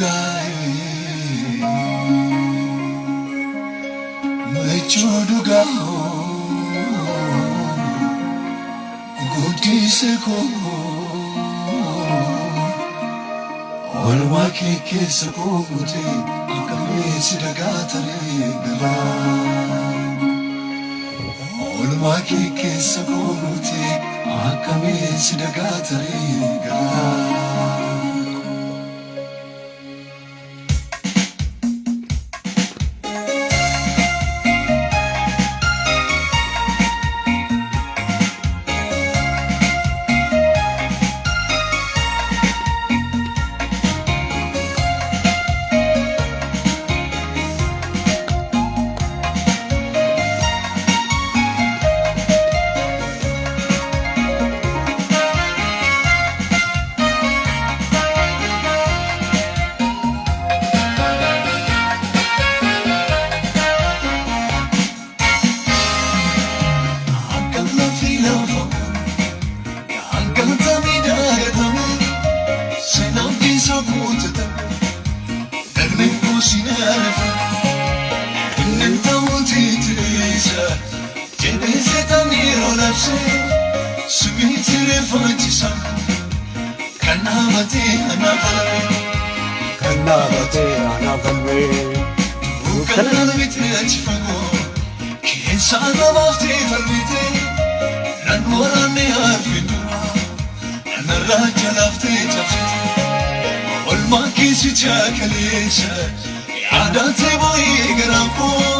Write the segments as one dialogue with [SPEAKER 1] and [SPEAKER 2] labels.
[SPEAKER 1] Dhugaa michuu dhugaa guddise koo oolmaa kee keessa koo guutee akkamii si dagaa taree garaa oolmaa kee keessa koo guutee akkamii si dagaa taree garaa. Akka lafi lafa akkatamii dagatamee seenaan keessa guutatame galmeen koo si naafa inni ta'uutii tiriisa jedhee seetaan yeroo labsee simitti reeffaachisa kan dhaabatee anaaf falme
[SPEAKER 2] Kan dhaabatee anaaf falmee.
[SPEAKER 1] Kan darbitee achi fagoo keessaa nabaaftee falmitee nan waraanne harfi dura narraa jalaaftee cabsite olmaa keessi jaakaleessa yaadaatee boo'ee garaan koo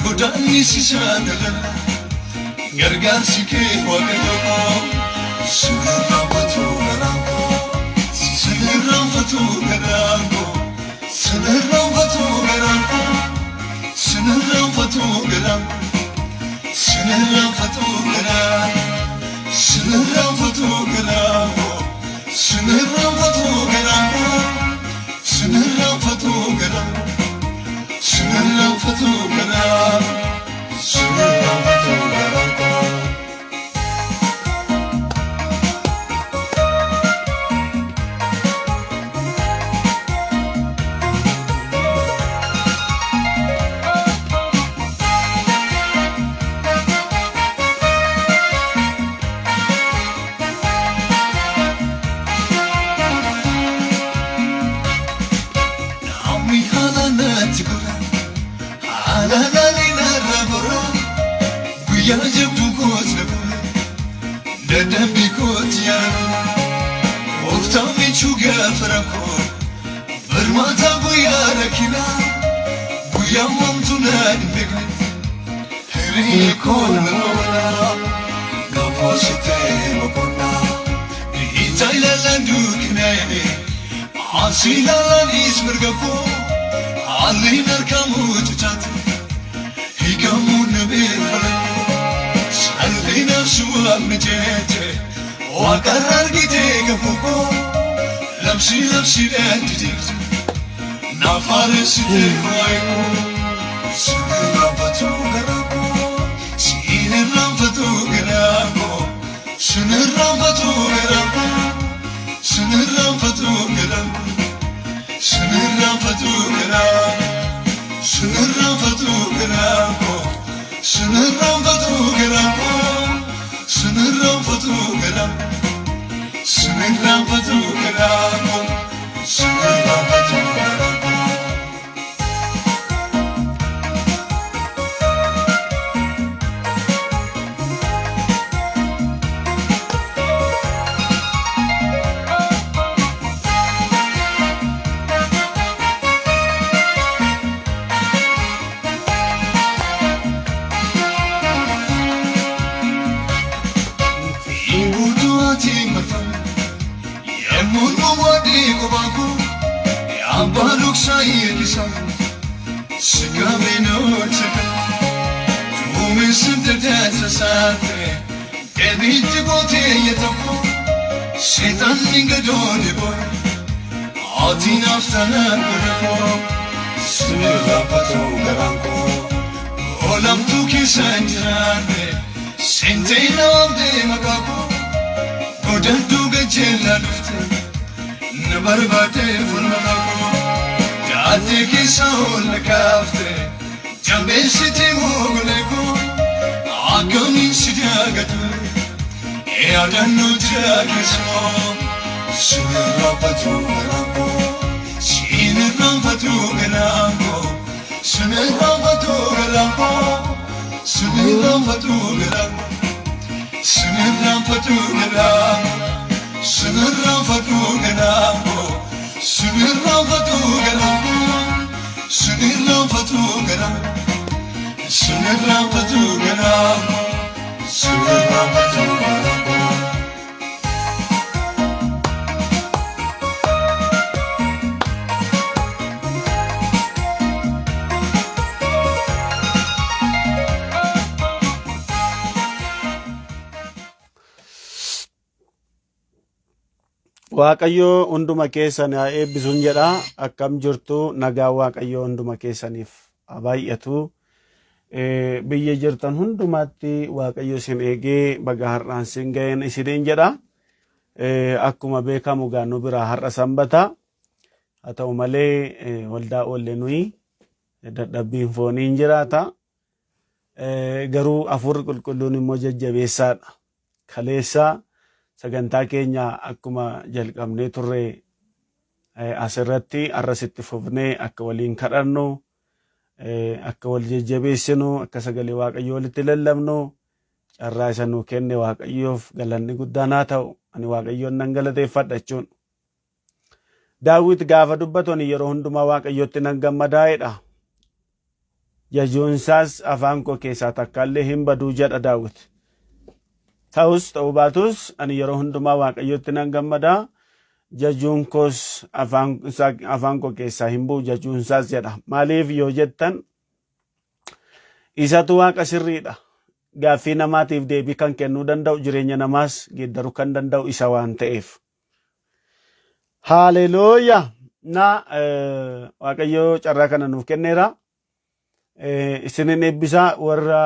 [SPEAKER 1] godaannis isaa dalara gargaarsi kee waaqayyo koo sinirraanfatu garaan koo sinirraanfatu garaan koo sinirraanfatu garaan koo sinirraanfatu garaan koo sinirraanfatu garaan sinirraanfatu garaan koo sinirraanfatu garaan koo sinirraanfatu garaan sinirraanfatu garaan sinirraanfatu garaan koo. Namni haala natti gora, haala laalee narra gora, guyyaa jabduu kooti na gora, dadhabbii kooti yaara gooftaan michuu gaafa rakkoo, barmaata guyyaa rakkinaa, guyyaa homtuu na hin beekne, hiriyee koo na oola, gaafositee boqonnaa, dhiitaa ilaalaan dukkanaa'e. Asi ilaalaanis mirga koo haalli harkamuu cucaate hiikamuu nabee falakoo salphee nafsu waaqni jeete waaqarra argite gafuu koo labsi labsiidhaan didiirte naaf haaressite waa'ee koo sinirraanfatu garaa koo sinirraanfatu garaa koo sinirraanfatu garaa koo sinirraanfatu garaa koo sinirraanfatu garaa sinirraanfatu garaa koo sinirraanfatu garaa koo sinirraanfatu garaa sinirraanfatu garaa koo sinirraanfatu garaa koo. Guutuutiin marfame yemmuu waadii qophaa koo abbaa dhoksaa eegisaa sigamee nootaka duumessi dadaasa saate deebiitti gootee tokko seexanni gadoode booye ati naaf tanaan godha koo sinirraanfatu garaan koo olamtuu keessa hin jiraanne seentee na waamtee maqaa koo godhadhuu gajeellaa dhufte na barbaadee falmata koo. Hattee keessa ol na kaafte jabeessitee mogolee koo akkamiin si daagatu yaadannoo jira keessoo sin irraanfatu garaan koo sin irraanfatu garaan koo sin irraanfatu garaan koo sin irraanfatu garaan koo sin irraanfatu garaan koo sin irraanfatu garaan koo sin irraanfatu garaan koo sin irraanfatu garaan sin irraanfatu garaan koo sin irraanfatu garaan koo.
[SPEAKER 2] Waaqayyo hunduma keessan haa eebbisuun jedha. Akkam jirtu nagaa Waaqayyo hunduma keessaniif haa baay'atu. Biyya jirtan hundumaatti Waaqayyo isin eegee baga har'aan isin ga'een isiniin jedha. Akkuma beekamu gaa nu biraa har'a sanbata. Haa ta'u malee waldaa oolle nuyi dadhabbiin foonii hin jiraata. Garuu hafuurri qulqulluun immoo jajjabeessaadha. Kaleessa sagantaa keenya akkuma jalqabnee turre asirratti har'as itti fufnee akka waliin kadhannu, akka wal jajjabeessinu, akka sagalee Waaqayyoo walitti lallabnu carraa isa nuu kenne Waaqayyoof galanni guddaan haa ta'u. Ani Waaqayyoon nan galateeffadha jechuun. Daawit gaafa dubbatu ani yeroo hundumaa Waaqayyotti nan gammadaa jedha. Jajuunsaas afaan koo keessaa takkaallee hin baduu jedha Daawit. Ta'us ta'uu baatus ani yeroo hundumaa Waaqayyotti nan gammadaa. Jajuun koos afaan koo keessaa hin bu'u jajuunsaas jedha. Maaliif yoo jettan isatu Waaqa sirriidha. Gaaffii namaatiif deebii kan kennuu danda'u jireenya namaas geeddaruu kan danda'u isa waan ta'eef. Haalelooyaa! Na Waaqayyo carraa kana nuuf kenneera. Isinin eebbisaa warra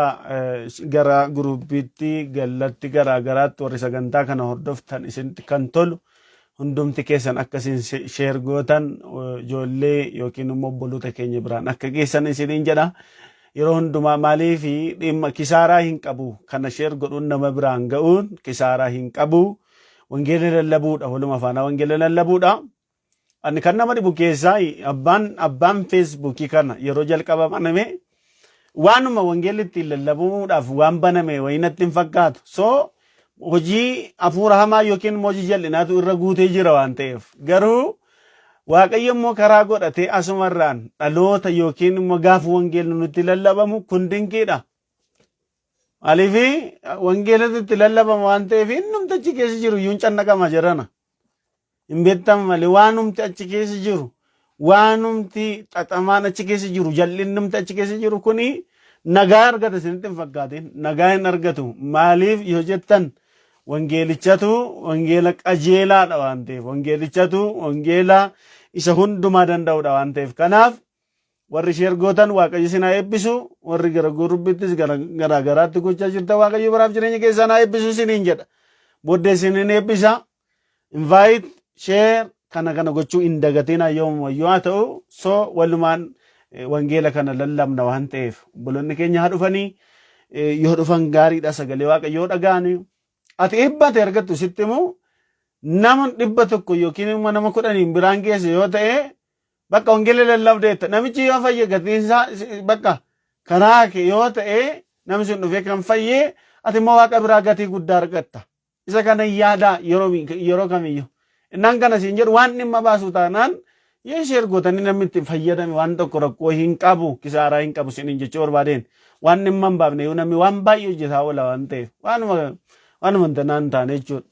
[SPEAKER 2] gara guruupiitti gallatti garaa garaatti warri sagantaa kana hordoftan isinitti kan tolu hundumti keessan akka isin sheer gootan ijoollee yookiin immoo obboloota keenya biraan akka geessan isiniin jedha. Yeroo hundumaa maaliif dhimma kisaaraa hin qabu kana sheer godhuun nama biraan ga'uun kisaaraa hin qabu. Wangeela lallabuudha waluma faana wangeela lallabuudha. Ani kan nama dhibu keessaa abbaan feesbuukii kana yeroo jalqaba baname waanuma wangeelli ittiin lallabamuudhaaf waan baname wayii natti hin fakkaatu. So hojii hafuura hamaa yookiin immoo hojii jal'inaatu irra guutee jira waan ta'eef. Garuu Waaqayyo immoo karaa godhatee asumarraan dhaloota yookiin immoo gaafa wangeelli nutti lallabamu kun dinqiidha. Maaliif wangeelatu itti lallabama waan ta'eef innumti achi keessa jiru iyyuu hin cannaqama jedhana. Hin beektamu malee waanumti achi keessa jiru waanumti xaxamaan achi keessa jiru jal'innumti achi keessa jiru kuni nagaa argata isinitti hin fakkaatin nagaa hin argatu maaliif yoo jettan wangeelichatu wangeela qajeelaadha waan ta'eef wangeelichatu wangeela isa hundumaa danda'udha waan ta'eef kanaaf Warri sheer gootan Waaqayyo isin haa eebbisu. Warri gara gurubbittis gara garaa garaatti gochaa jirtan Waaqayyo baraaf jireenya keessan haa eebbisu isiniin jedha. Booddee isinin eebbisa. Invite, share kana kana gochuu hin dagatinaa yoomumayyuu haa ta'u. So walumaan wangeela kana lallabna waan ta'eef obboloonni keenya haa dhufanii yoo dhufan gaariidha sagalee Waaqayyoo dhaga'anii. Ati eebba ati argattu sitti himu nama 100 yookiin immoo nama 10n biraan geesse yoo ta'e bakka wangeela lallabdeetta. Namichi yoo fayye gatiin isaa bakka karaa kee yoo ta'e namni sun dhufee kan fayye ati immoo waaqa biraa gatii guddaa argatta. Isa kana yaadaa yeroo kamiyyuu. Innaan kana siin jedhu waan dhimma baasu taanaan yoo sheer gootanii namni itti fayyadame waan tokko rakkoo hin qabu kisaaraa hin qabu isiniin jechuu barbaadeen waan dhimma hin baafne yoo namni waan baay'ee hojjetaa oola waan ta'eef waanuma hin tanaan taane jechuudha.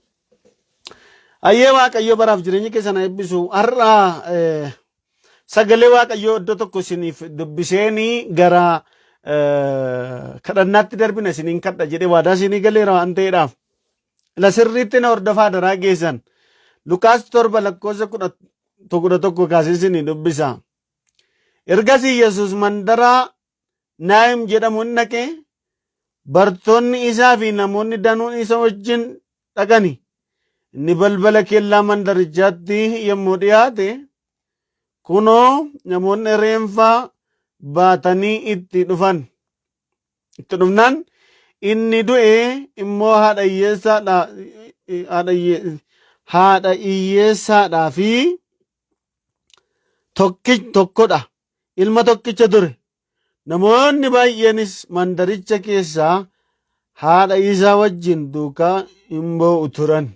[SPEAKER 2] Ayyee Waaqayyo baraaf jireenya keessan haa eebbisu. Har'a sagalee Waaqayyoo iddoo tokko isiniif dubbiseenii gara kadhannaatti darbina isiniin kadha jedhee waadaa isinii galeera waan ta'eedhaaf. Ila sirriitti na hordofaa daraa geessan. Lukaas 7 lakkoofsa 11 kaasee isinii dubbisa. Ergasii Yesuus mandara Naayim jedhamu in dhaqe, bartoonni isaa fi namoonni danuun isa wajjin dhaqani. Inni balbala kellaa mandarichaatti yommuu dhiyaate, Kunoo namoonni reenfa baatanii itti dhufan. Itti dhufnaan inni du'e immoo haadha hiyyeessaadha haadha hiyye- haadha hiyyeessaadhaa fi tokki tokkodha. Ilma tokkicha ture. Namoonni baay'eenis mandaricha keessaa haadha isaa wajjin duukaa hin boo'u turan.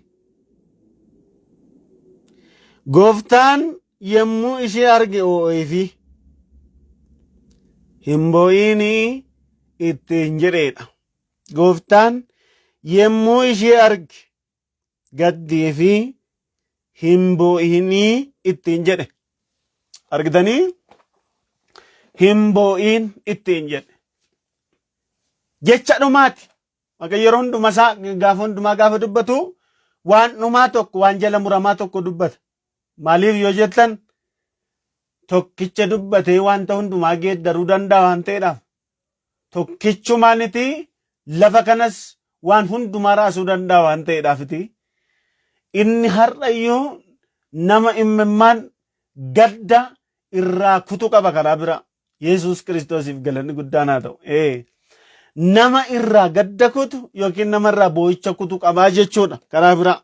[SPEAKER 2] Gooftaan yommuu ishee arge oo'eefi hin boo'iinii ittiin jedheedha. Gooftaan yommuu ishee arge gaddee fi hin boo'inii ittiin jedhe. Argitanii? Hin boo'iin ittiin jedhe. Jecha dhumaati. Waaqayyo yeroo hundumaa isaa gaafa hundumaa gaafa dubbatu waan dhumaa tokko waan jala muramaa tokko dubbata. Maaliif yoo jettan tokkicha dubbatee wanta hundumaa geeddaruu danda'a waan ta'eedhaaf. Tokkichumaaniti lafa kanas waan hundumaa raasuu danda'a waan ta'eedhaafiti. Inni har'ayyuu nama immimmaan gadda irraa kutu qaba karaa bira. Yesuus Kiristoosiif galanni guddaan haa ta'u. Ee, nama irraa gadda kutu yookiin nama irraa boo'icha kutu qabaa jechuudha karaa biraa.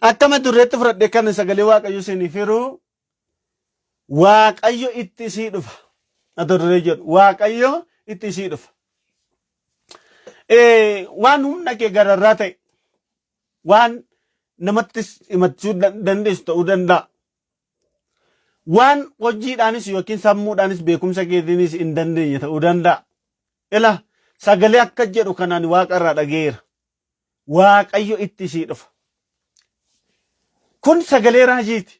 [SPEAKER 2] Akka mata dureetti fudhadhee kan sagalee Waaqayyo isiniif hiru Waaqayyo itti isii dhufa. Mata duree jedhu Waaqayyo itti isii dhufa. Waan humna kee gararraa ta'e waan namatti himachuu dandeessu ta'uu danda'a. Waan hojiidhaanis yookiin sammuudhaanis beekumsa keetiinis hin dandeenye ta'uu danda'a. Ila sagalee akka jedhu kanaan waaqa irraa dhaga'eera. Waaqayyo itti isii dhufa. Kun sagalee raajiiti.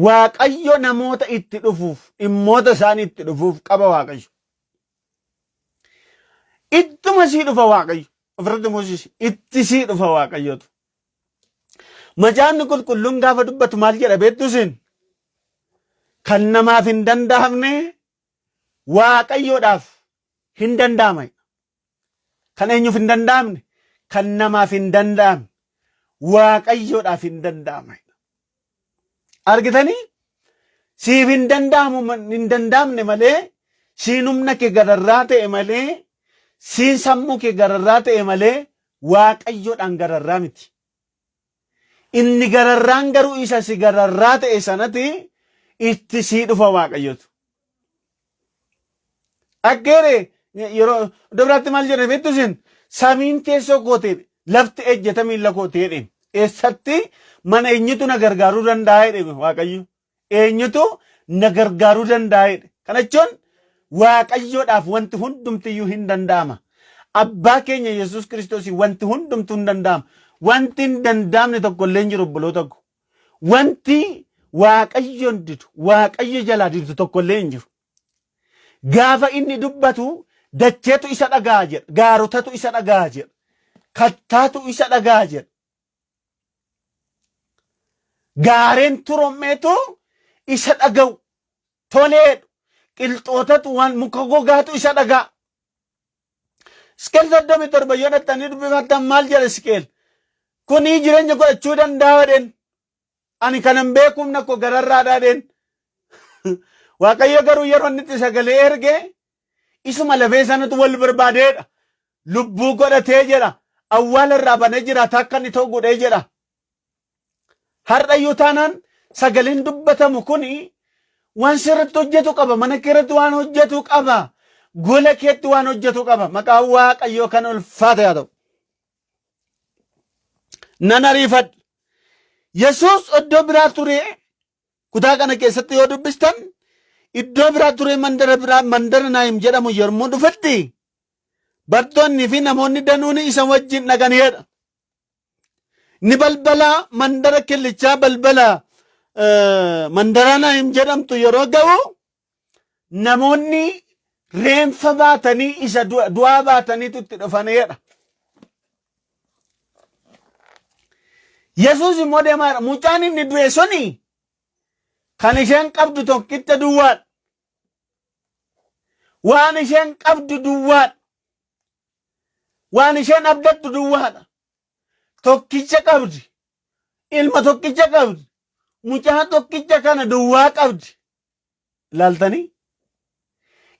[SPEAKER 2] Waaqayyo namoota itti dhufuuf, dhimmoota isaanii itti dhufuuf qaba Waaqayyo. Ittuma sii dhufa Waaqayyo. Ofirratti moosisi. Itti sii dhufa Waaqayyotu. Macaafni qulqulluun gaafa dubbatu maal jedha beektu isin? Kan namaaf hin danda'amne Waaqayyoodhaaf hin danda'ama. Kan eenyuuf hin danda'amne? Kan namaaf hin danda'amne. Waaqayyoodhaaf hin danda'ama. Argitanii? Siif hin danda'amu hin danda'amne malee siin humna kee gararraa ta'e malee siin sammuu kee gararraa ta'e malee Waaqayyoodhaan gararraa miti. Inni gararraan garuu isa si gararraa ta'e sanati itti sii dhufa Waaqayyotu. Akkeere yeroo iddoo biraatti maal jedhe beektu isin samiin teessoo kootii lafti ejjeta miilla kootii jedhe eessatti mana eenyutu na gargaaruu danda'a jedhe Waaqayyo. Eenyutu na gargaaruu danda'a jedhe. Kana jechuun Waaqayyoodhaaf wanti hundumtiyyuu hin danda'ama. Abbaa keenya Yesuus Kiristoosii wanti hundumtuu hin danda'ama. Wanti hin danda'amne tokko illee hin jiru obboloota ko. Wanti Waaqayyoon didu, Waaqayyo jalaa didu tokko illee hin jiru. Gaafa inni dubbatu dacheetu isa dhaga'a jedha. Gaarotatu isa dhaga'a jedha. Kattaatu isa dhaga'a jedha. Gaareen turommeetu isa dhaga'u. Toleedhu. Qilxootatu waan muka gogaatu isa dhaga'a. Isqeel 37 yoo dhattanii dubbifattan maal jedha Isqeel? Kuni jireenya godhachuu danda'a jedheen. Ani kanan beeku humna koo gararraadha jedheen. Waaqayyo garuu yeroo inni itti sagalee erge isuma lafee sanatu wal barbaadeedha. Lubbuu godhatee jedha. Awwaala irraa banee jiraata akka inni ta'u godhee jedha. Har'ayyuu taanaan sagaleen dubbatamu kun waan sirriitti hojjetu qaba. Mana kee irratti waan hojjetu qaba. Gola keetti waan hojjetu qaba. Maqaan Waaqayyoo kan ulfaate haa ta'u. Nan ariifadha. Yesuus iddoo biraa ture kutaa kana keessatti yoo dubbistan iddoo biraa ture mandara biraa mandara Naayim jedhamu yommuu dhufetti bartoonni fi namoonni danuun isa wajjin dhaqaniidha. Inni balbala mandara killichaa balbala mandara Naayim jedhamtu yeroo ga'u namoonni reenfa baatanii isa du'aa baataniitu itti dhufaneedha. Yesuus immoo deemaadha. Mucaan inni du'e suni kan isheen qabdu tokkicha duwwaadha. Waan isheen qabdu duwwaadha. Waan isheen abdattu duwwaadha. Tokkicha qabdi. Ilma tokkicha qabdi. Mucaa tokkicha kana duwwaa qabdi. Ilaaltanii?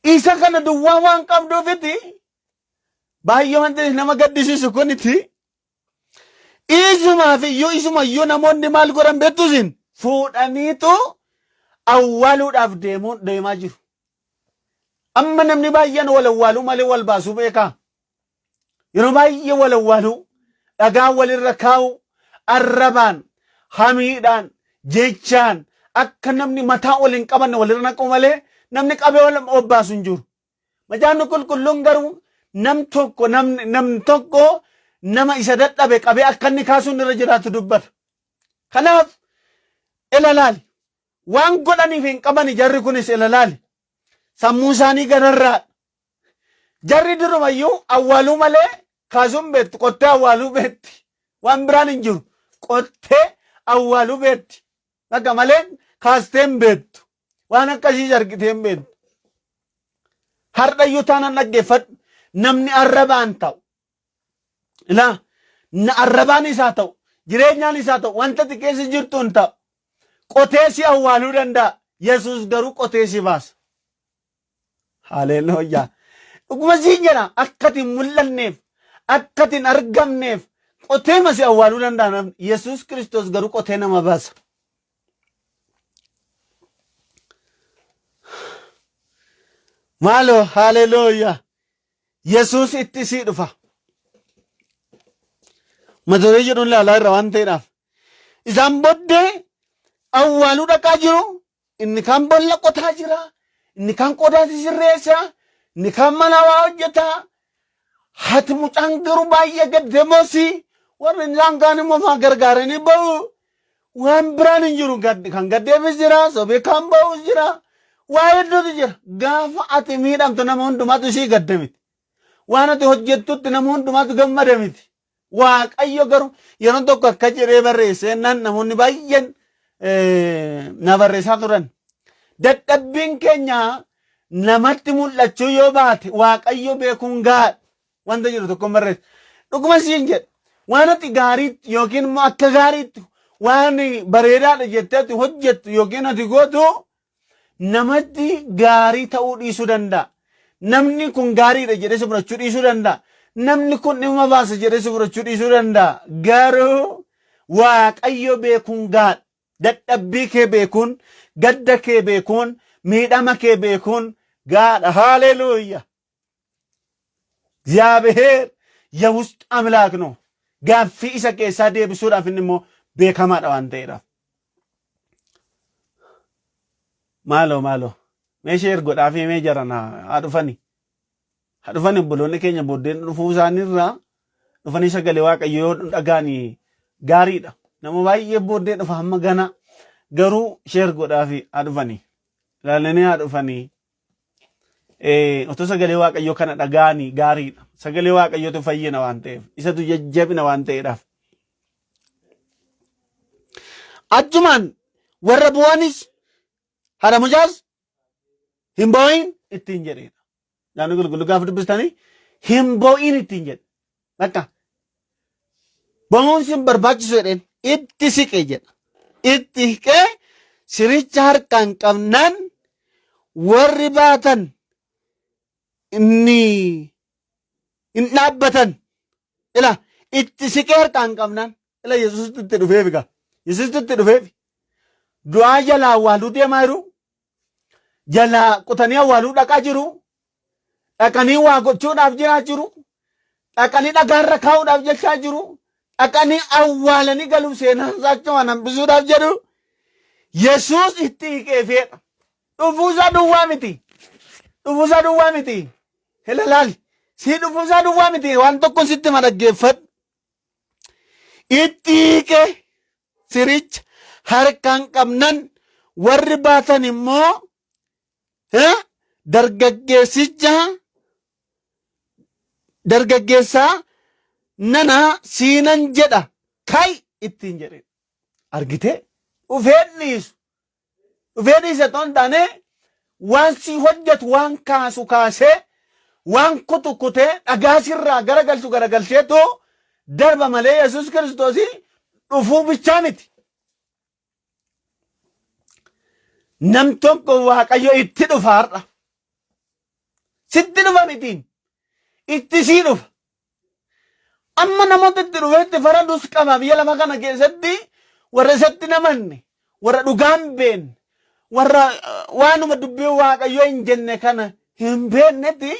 [SPEAKER 2] Isa kana duwwaa waan qabduufiti baay'ee wanti nama gaddisiisu kuniti isumaaf iyyuu isuma iyyuu namoonni maal godhan beektu isin fuudhaniitu awwaaluudhaaf deemuun deemaa jiru. Amma namni baay'een wal awwaaluu malee wal baasuu beekaa. Yeroo baay'ee wal awwaaluu, dhagaa walirra kaa'uu, arrabaan, hamiidhaan, jechaan akka namni mataa ol hin qabanne walirra naquu malee namni qabee wal obbaasu hin jiru. Macaafni qulqulluun garuu nam tokko namni namni tokko nama isa dadhabe qabee akka inni kaasuun irra jiraatu dubbata. Kanaaf ilalaali. Waan godhaniif hin qabani jarri kunis ilalaali. Sammuu isaanii gararraa. Jarri durumayyuu awwaaluu malee kaasuun beektu qottee awwaaluu beekti. Waan biraan hin jiru. Qottee awwaaluu beekti. Bakka malee kaastee hin beektu. Waan akkasiis argitee hin beektu. Har'ayyuu taanaan dhaggeeffadhu. Namni arrabaan ta'u. Ilaa na arrabaan isaa ta'u jireenyaan isaa ta'u wanta ati keessa jirtu hin ta'u. Qotee si awwaaluu danda'a. Yesuus garuu qotee si baasa. Haleluuyaa. Dhuguma siin jedha akka ati hin mul'anneef akka ati hin argamneef qotee si awwaaluu danda'a namni. Yesuus Kiristoos garuu qotee nama baasa. Maaloo haleluuyaa. Yesuus itti sii dhufa. Mata duree jedhuun ilaalaa irra waan ta'eedhaaf. Isaan booddee awwaaluu dhaqaa jiru. Inni kaan bolla qotaa jira. Inni kaan qodaa sisirreessa. Inni kaan mana waa hojjeta. Haati mucaan garuu baay'ee gaddeemosi. Warri isaan kaan immoo faa gargaaranii ba'u. Waan biraan hin jiru. Kan gaddeefis jira. Sobee kaan ba'us jira. Waa hedduutu jira. Gaafa ati miidhamtu nama hundumaatu isii gadda miti. Waan ati hojjettutti nama hundumaatu gammada miti. Waaqayyo garuu yeroo tokko akka jedhee barreessee nan namoonni baay'een na barreessaa turan. Dadhabbiin keenya namatti mul'achuu yoo baate Waaqayyo beekuun gahaadha. Wanta jedhu tokkoon barreessa. Dhuguma siin jedha. Waan ati gaariitti yookiin immoo akka gaariitti waan bareedaadha jettee ati hojjettu yookiin ati gootu namatti gaarii ta'uu dhiisuu danda'a. Namni kun gaariidha jedhee si fudhachuu dhiisuu danda'a. Namni kun dhimma baasa jedhee si fudhachuu dhiisuu danda'a. Garuu Waaqayyo beekuun gaadha. Dadhabbii kee beekuun, gadda kee beekuun, miidhama kee beekuun gaadha. Haaleluuyaa. እግዚአብሔር የውስጥ አምላክ ነው። Gaaffii isa keessaa deebisuudhaaf inni immoo beekamaadha waan ta'eedhaaf. Maaloo maaloo mee share godhaafii mee jaran haa dhufani. Haa dhufani obboloonni keenya booddeen dhufuu isaaniirraa dhufanii sagalee Waaqayyoo yoo dhagaanii gaariidha. Nama baay'ee booddee dhufa hamma gana garuu share godhaafii haa dhufani. Ilaalanii haa dhufanii. Otoo sagalee Waaqayyoo kana dhaga'anii gaariidha. Sagalee Waaqayyootu fayyina waan ta'eef, isatu jajjabina waan ta'eedhaaf. Achumaan warra bu'anis haadha mucaas hin boo'in ittiin jedheedha. Yaanni qulqulluu gaafa dubbistanii hin boo'in ittiin jedhe. Bakka boo'uun sin barbaachisu jedheen itti siqe jedha. Itti hiqee siricha harkaan qabnaan warri baatan inni hin dhaabbatan. Ila itti siqee harkaan qabnaan ila Yesuusitti itti dhufeef egaa. Yesuusitti itti dhufeef du'aa jalaa awwaaluu deemaa jiru. Jalaa qotanii awwaaluu dhaqaa jiru. Dhaqanii waa gochuudhaaf jiraa jiru. Dhaqanii dhagaarra kaa'uudhaaf jechaa jiru. Dhaqanii awwaalanii galuuf seenaan isaa achumaan hambisuudhaaf jedhu. Yesuus itti hiqeefeedha. Dhufuusaa duwwaa miti. Dhufuusaa duwwaa miti. Ilalaali. Sii dhufuusaa duwwaa miti. Waan tokko sitti hima dhaggeeffadhu. Itti hiiqee siricha harkaan qabnan warri baatan immoo dargaggeessicha dargaggeessaa nana siinan jedha kai ittiin jedhe argitee dhufee dhiisu dhufee dhiise otoo hin taane waan si hojjetu waan kaasu kaasee waan kutu kutee dhagaa sirraa garagalchu garagalcheetu darba malee Yesuus Kiristoos dhufuu bichaa miti. Nam tokko Waaqayyo itti dhufa har'a. Sitti dhufa mitiin. Itti sii dhufa. Amma namoota itti dhufee itti faradus qaba biyya lafa kana keessatti warra isatti namanne warra dhugaa hin beekne warra waanuma dubbii Waaqayyoo hin jenne kana hin beeknetti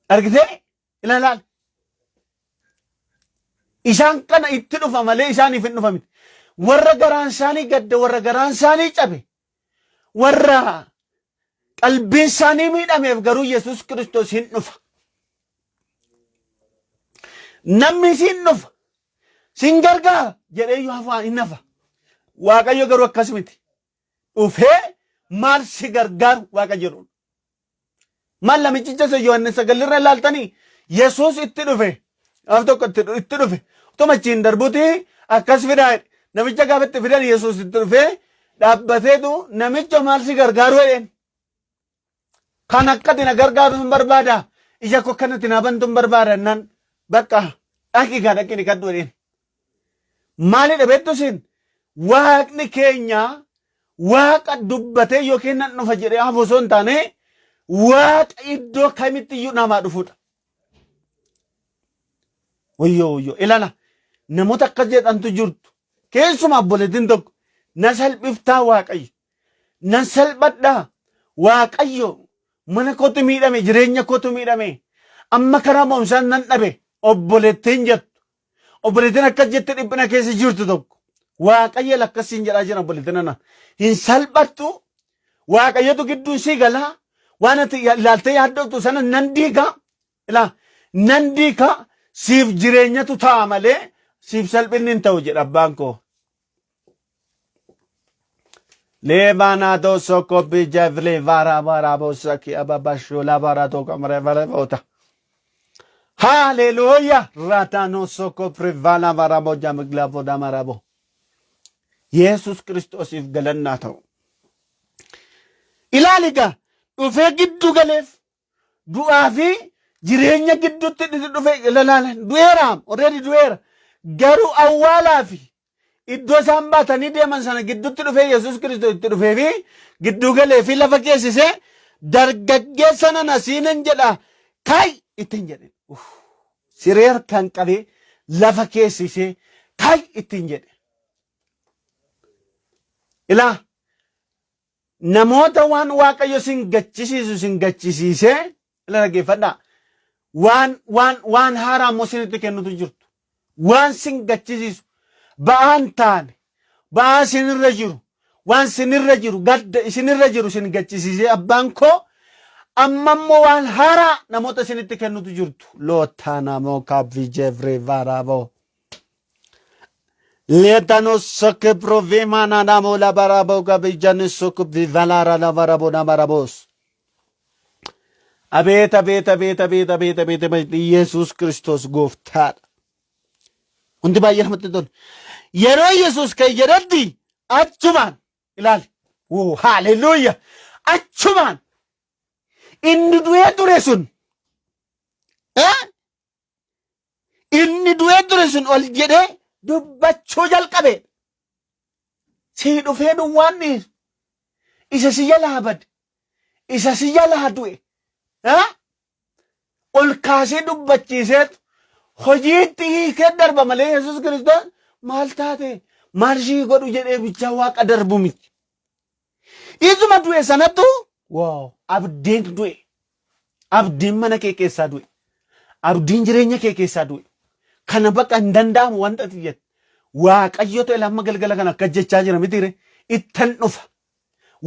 [SPEAKER 2] argitee ilaalaal. Isaan kana itti dhufa malee isaaniif hin dhufa miti. Warra garaan isaanii gadde, warra garaan isaanii cabe, warra qalbiin isaanii miidhameef garuu Yesuus Kiristoos hin dhufa. Namni siin dhufa, siin gargaara jedhee iyyuu hafaa hin hafa. Waaqayyo garuu akkas miti. Dhufee maal si gargaaru Waaqa jedhu. Maal namichicha isa Yohaannis sagalirra ilaaltanii Yesuus itti dhufe. Gaaf tokko itti dhufe. Utuma achiin darbuti akkas fidaa jedhe. Namicha gaafa itti fidan Yesuus itti dhufee dhaabbateetu namicha maal si gargaaru jedheen. Kan akka ati na gargaaru hin barbaada. Ija koo akkanatti na bantu hin barbaada jennaan bakka dhaqi gaa dhaqi dhiqadhu jedheen. Maalidha beektu isin? Waaqni keenya waaqa dubbatee yookiin nan dhufa jedhee hafu osoo hin taane waaqa iddoo kamitti iyyuu namaa dhufudha. Wayyoo wayyoo ilaala namoota akkas jedhantu jirtu. Keessumaa obboleettiin tokko na salphiftaa Waaqayyo. Nan salphadhaa Waaqayyo mana kootu miidhame jireenya kootu miidhame amma karaa mo'umsaan nan dhabe obboleettiin jettu. Obboleettiin akkas jette dhiphina keessa jirtu tokko Waaqayyo akkasiin jedhaa jira obboleettiin ana. Hin salphattu Waaqayyotu gidduun sii galaa waan ati ilaaltee yaaddoftu sana nan diiga ilaa nan diiga siif jireenyatu ta'a malee siif salphinni hin ta'u jedha abbaan koo. Leebaanaatoo sokko bijavle vara vara bosaki ababashola vara tokamre vara vota. Haleluya. Ratano soko prevala varabo jamglavo damarabo. Yesus Kiristoosiif galannaa ta'u. Ilaali egaa dhufee giddu galeef du'aa fi jireenya gidduutti dhufe ilaala du'eera already du'eera garuu awwaalaa fi iddoo isaan baatanii deeman sana gidduutti dhufee Yesuus Kiristoos itti dhufee fi gidduu galee fi lafa geessisee dargaggeessa nana siinan jedha ka'i ittiin jedhe. Uff. Siree harkaan qabee lafa keessisee ka'i ittiin jedhe. Ilaa namoota waan Waaqayyo sin gachisiisu sin gachisiisee ila dhaggeeffadhaa. Waan waan waan haaraa immoo sinitti kennutu jirtu. Waan sin gachisiisu ba'aan taane ba'aa sinirra jiru waan sinirra jiru gadda isinirra jiru sin gachisiisee abbaan koo amma immoo waan haaraa namoota isinitti kennutu jirtu. Lootaanamoo kaabvijeevree vaaraaboo. Letano soke provemana namo la barabo gabijani soko vivalara la barabo na barabos. Abeet abeet abeet abeet abeet abeet abeet Yesuus Kiristoos gooftaadha. Hundi baay'ee namatti tola. Yeroo Yesuus ka'e jedhetti achumaan ilaali. Woo haaleluyya achumaan inni du'ee ture sun eh? Inni du'ee ture sun ol jedhee dubbachuu jalqabe. Sii dhufee duwwaan dhiisu. Isa si jalaa bade. Isa si jalaa du'e. Ha? Ol kaasee dubbachiiseetu hojiitti hiikee darba malee Yesuus Kiristoos maal taate maal sii godhu jedhee bichaa waaqa darbu miti. Isuma du'e sanattu wow abdiin du'e. Abdiin mana kee keessaa du'e. Abdiin jireenya kee keessaa du'e. Kana bakka hin danda'amu wanta ati jette. Waaqayyotu ila amma galgala kana akkas jechaa jira mitiire ittan dhufa.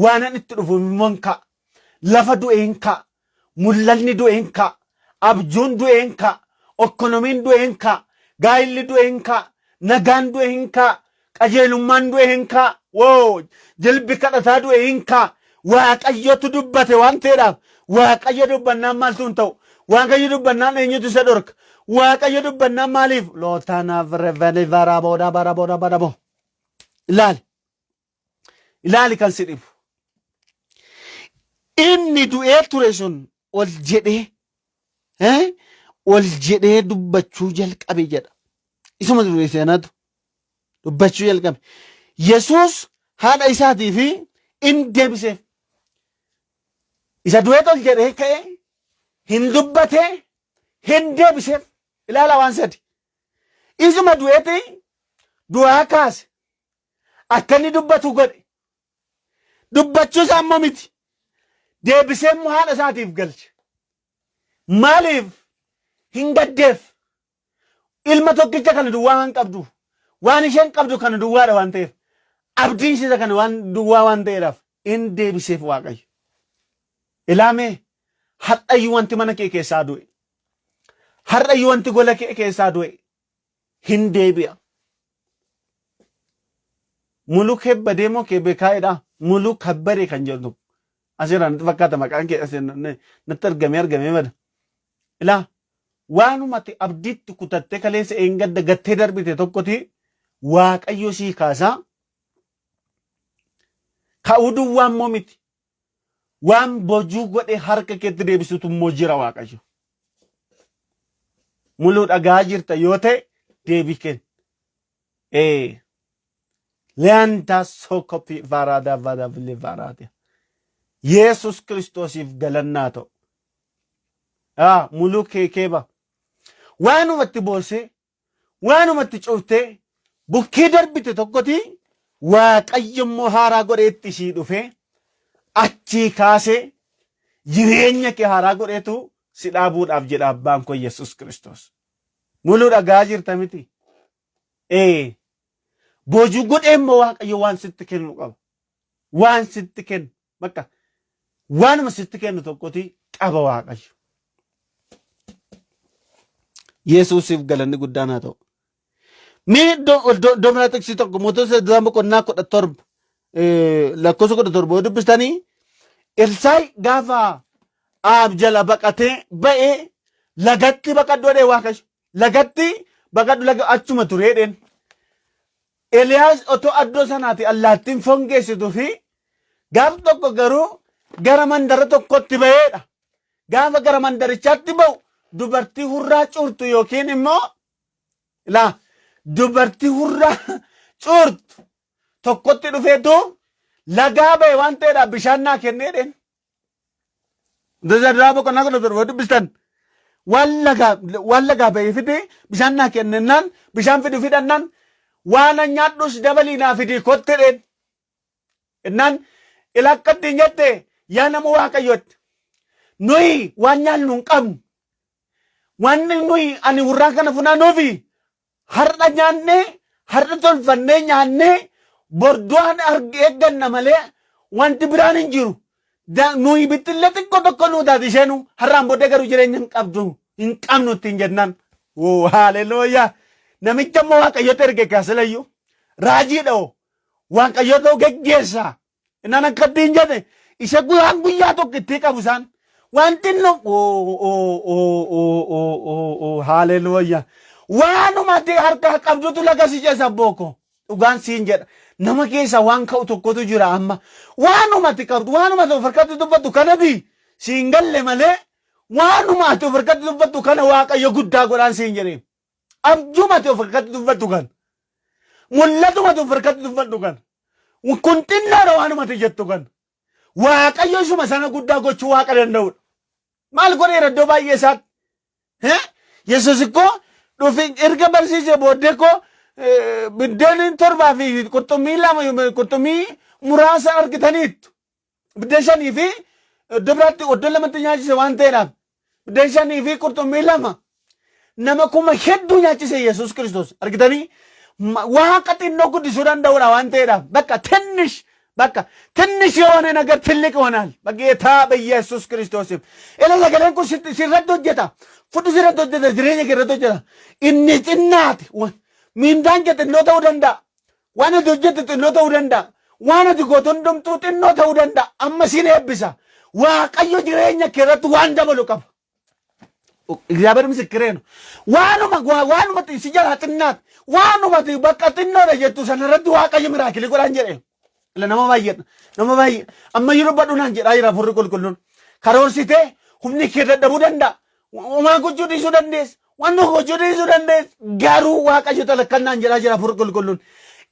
[SPEAKER 2] Waanan itti dhufu immoo hin ka'a. Lafa du'e hin ka'a. Mul'anni du'e hin ka'a. Abjuun du'e hin ka'a. Okkonomiin du'e hin ka'a. Gaa'illi du'e hin ka'a. Nagaan du'e hin ka'a. Qajeelummaan du'e hin ka'a. Woo! Jilbi kadhataa du'e hin ka'a. Waaqayyotu dubbate waan ta'eedhaaf Waaqayyo dubbannaan maaltu hin ta'u? Waaqayyo dubbannaan eenyutu isa dhorka? Waaqayyo dubbannaan maaliif? Lootaanaaf reveni varabooda baraboda baraboo. Ilaali. Ilaali kan si dhibu. Inni du'ee ture sun ol jedhee eh, ol jedhee dubbachuu jalqabe jedha. Isuma du'e sanatu dubbachuu jalqabe. Yesuus haadha isaatii fi in deebiseef. Isa du'ee tol jedhee ka'e hin dubbatee hin deebiseef. Ilaala waan sadi. Isuma du'eeti du'aa kaase. Akka inni dubbatu godhe. Dubbachuu isaa immoo miti. Deebisee immoo haadha isaatiif galche. Maaliif hin gaddeef? Ilma tokkicha kana duwwaa waan qabduuf, waan isheen qabdu kana duwwaadha waan ta'eef, abdiin ishee isa kana waan duwwaa waan ta'eedhaaf in deebiseef Waaqayyo. Ilaamee har'ayyuu wanti mana kee keessaa du'e, har'ayyuu wanti gola kee keessaa du'e hin deebi'a. Mulu kebbadee moo keebekaa'edha? Mulu kabbadee kan jedhu tokko. Asirraa natti fakkaata maqaan kee asii natti argamee argamee bada. Ilaa waanuma ati abdiitti kutattee kaleessa eengadda gattee darbite tokkoti Waaqayyo sii kaasaa. Ka'uu duwwaa immoo miti. Waan bojuu godhee harka keetti deebisutu immoo jira Waaqayyo. Muluu dhagaa jirta yoo ta'e deebii kenni. Ee. Leantaa sokopi varaadaa vadaa varaadia. Yesus Kiristoosiif galannaa ta'u. Aa, muluu kee keeba. Waanumatti boosee, waanumatti cuftee, bukkee darbite tokkoti Waaqayyo immoo haaraa godhee itti ishii dhufee achii kaasee jireenya kee haaraa godheetu si dhaabuudhaaf jedha abbaan koo Yesus Kiristoos. Muluu dhagaa jirta miti. Ee, boojuu godhee immoo Waaqayyo waan sitti kennu qaba. Waan sitti kennu. Bakka waanuma sitti kennu tokkoti qaba Waaqayyo. Yesuusiif galanni guddaan haa ta'u. Mee iddoo iddoo iddoo biraa tiksii tokko mootota duraa boqonnaa 17 lakkoofsa 17 yoo dubbistanii Elsaayi gaafa Aab jala baqatee ba'ee lagatti baqadhu jedhee Waaqayyo. Lagatti baqadhu laga achuma ture jedheen. Eliyaas otoo addoo sanaati allaattiin foon geessitu fi gaaf tokko garuu gara mandara tokkotti ba'eedha. Gaafa gara mandarichaatti ba'u dubartii hurraa cuurtu yookiin immoo laa dubartii hurraa cuurtu tokkotti dhufeetu lagaa ba'e waan ta'eedhaaf bishaan naa kennee jedheen. Duraa boqonnaa 17 dubbistan waan lagaa waan lagaa ba'ee fide bishaan naa kennennaan bishaan fidu fidhannaan waan an nyaadhus dabalii naa fidii kotte dheen. Innaan ila akka ittiin jette yaa nama waaqayyotti nuyi waan nyaannu hin qabnu wanni nuyi ani hurraa kana funaanuufi Har'a nyaannee, har'a tolfannee nyaannee bor du'aan eegganna malee wanti biraan hin jiru. Nuyi bixxillee xiqqoo tokko nuu taati isheenu har'aan booddee garuu jireenya hin qabdu hin qabnu ittiin jennaan. Woo haalelooyaa. Namicha immoo Waaqayyotu erge kaasilayyuu. Raajiidha hoo. Waaqayyotu geggeessa. Innaan akka ittiin jedhe isa guyyaan guyyaa tokko itti qabu isaan. Wanti inni haaleluyyaa. Waanuma ati harkaa qabdutu laga si ceesa abbooko. Dhugaan siin jedha. Nama keessa waan ka'u tokkotu jira amma. Waanuma ati qabdu waanuma ati of harkatti dubbattu kanati siin galle malee waanuma ati of harkatti dubbattu kana Waaqayyo guddaa godhaan siin jedhee. Abjuma ati of harkatti dubbattu kana. Mul'atuma ati of harkatti dubbattu kana. Kun xinnaadha waanuma ati jettu kana. Waaqayyo isuma sana guddaa gochuu waaqa danda'udha. Maal godheera iddoo baay'ee isaatti? Hee? Yesuus ikkoo dhufi erga barsiisee booddee koo biddeen torbaa fi qurxummii lama qurxummii muraasa argitaniittu. Biddeen shanii fi iddoo biraatti iddoo lamatti nyaachise waan ta'eedhaaf biddeen shanii fi qurxummii lama nama kuma hedduu nyaachise Yesuus Kiristoos argitanii waaqa xinnoo guddisuu danda'uudha waan ta'eedhaaf bakka tinnish bakka tinnish የሆነ ነገር ትልቅ ይሆናል በጌታ በኢየሱስ ክርስቶስ ስም። Ila sagaleen kun sirratti hojjeta fudhu sirratti hojjeta jireenya kee irratti hojjeta inni xinnaati miindaan kee xinnoo ta'uu danda'a. Waan ati hojjettu xinnoo ta'uu danda'a. Waan ati gootu hundumtuu xinnoo ta'uu danda'a. Amma siin eebbisa. Waaqayyo jireenya kee irratti waan dabalu qaba. እግዚአብሔር ምስክሬ ነው። Waanuma waanuma si jalaa xinnaati. Waanuma ati bakka xinnoodha jettu sana irratti Waaqayyo miraakilii godhaan jedhe. Ila nama baay'eedha. Nama baay'ee. Amma yeroo badhu naan jedhaa jira Hafuurri Qulqulluun. Karoorsitee humni kee dadhabuu danda'a. Homaa gochuu dhiisuu dandeessa. Waan tokko gochuu dhiisuu dandeessa. Garuu Waaqayyo talakkannaan jedhaa jira Hafuurri Qulqulluun.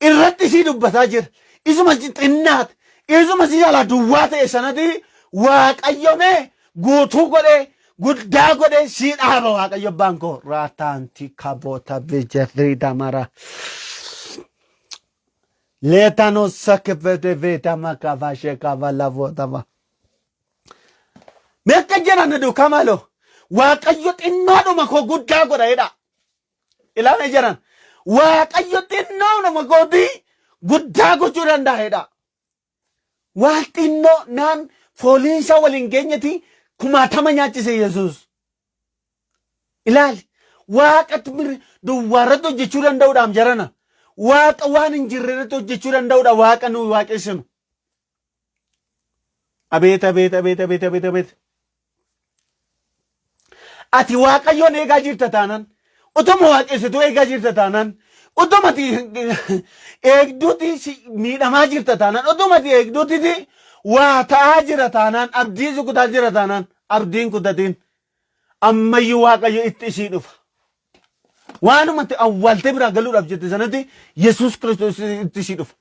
[SPEAKER 2] Irratti sii dubbataa jira. Isuma si xinnaate, isuma si jalaa duwwaa ta'e sanatti Waaqayyo mee guutuu godhee guddaa godhee sii dhaaba Waaqayyo abbaan koo. Raataanti kaboota bijefriida mara. Leetano sakefete veeta makava shekava lavootava. Mee akka jedhan na duukaa maaloo. Waaqayyo xinnoodhuma koo guddaa godha jedha. Ilaame jedhan. Waaqayyo xinnoodhuma kootii guddaa gochuu danda'a jedha. Waan xinnoo naan fooliinsa waliin geenyeti kumaatama nyaachise Yesuus. Ilaali. Waaqatti duwwaa irratti hojjechuu danda'uudhaaf jarana. Waaqa waan hin jirre irratti hojjechuu danda'uudha waaqa nuyi waaqessinu. Abeet abeet abeet abeet abeet abeet. Ati waaqayyoon eegaa jirta taanaan, utuma waaqessituu eegaa jirta taanaan, utuma ati eegduuti si miidhamaa jirta taanaan, utuma ati eegduuti waa ta'aa jira taanaan, abdii si kutaa jira taanaan, abdiin kutatiin. Ammayyuu waaqayyo itti isii dhufa. Waanuma ati awwaaltee biraa galuudhaaf jette sanatti Yesuus Kiristoos itti isii dhufa.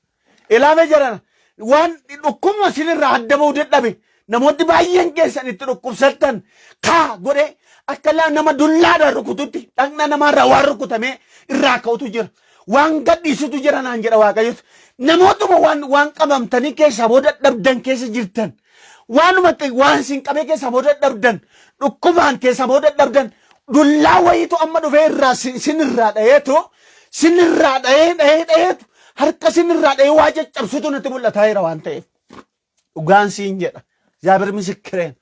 [SPEAKER 2] Ilaamee jarana waan dhukkubuma isinirraa adda ba'uu dadhabe namoonni baay'een keessan itti dhukkubsattan kaa godhee akka laa nama dullaadhaan rukututti dhaqna namaarraa waan rukutamee irraa ka'utu jira. Waan gadhiisutu jira naan jedha Waaqayyotu. Namootuma waan waan qabamtanii keessaa booda dhabdan keessa jirtan. Waanuma waan isin qabee keessaa booda dhabdan dhukkubaan keessaa booda dhabdan dullaa wayiitu amma dhufee irraa sin irraa dhayeetu sin irraa dhayee dhayee dhayeetu harka sin irraa dhayee waa caccabsutu natti mul'ataa jira waan ta'eef. Dhugaan siin jedha. እግዚአብሔር ምስክሬ ነው።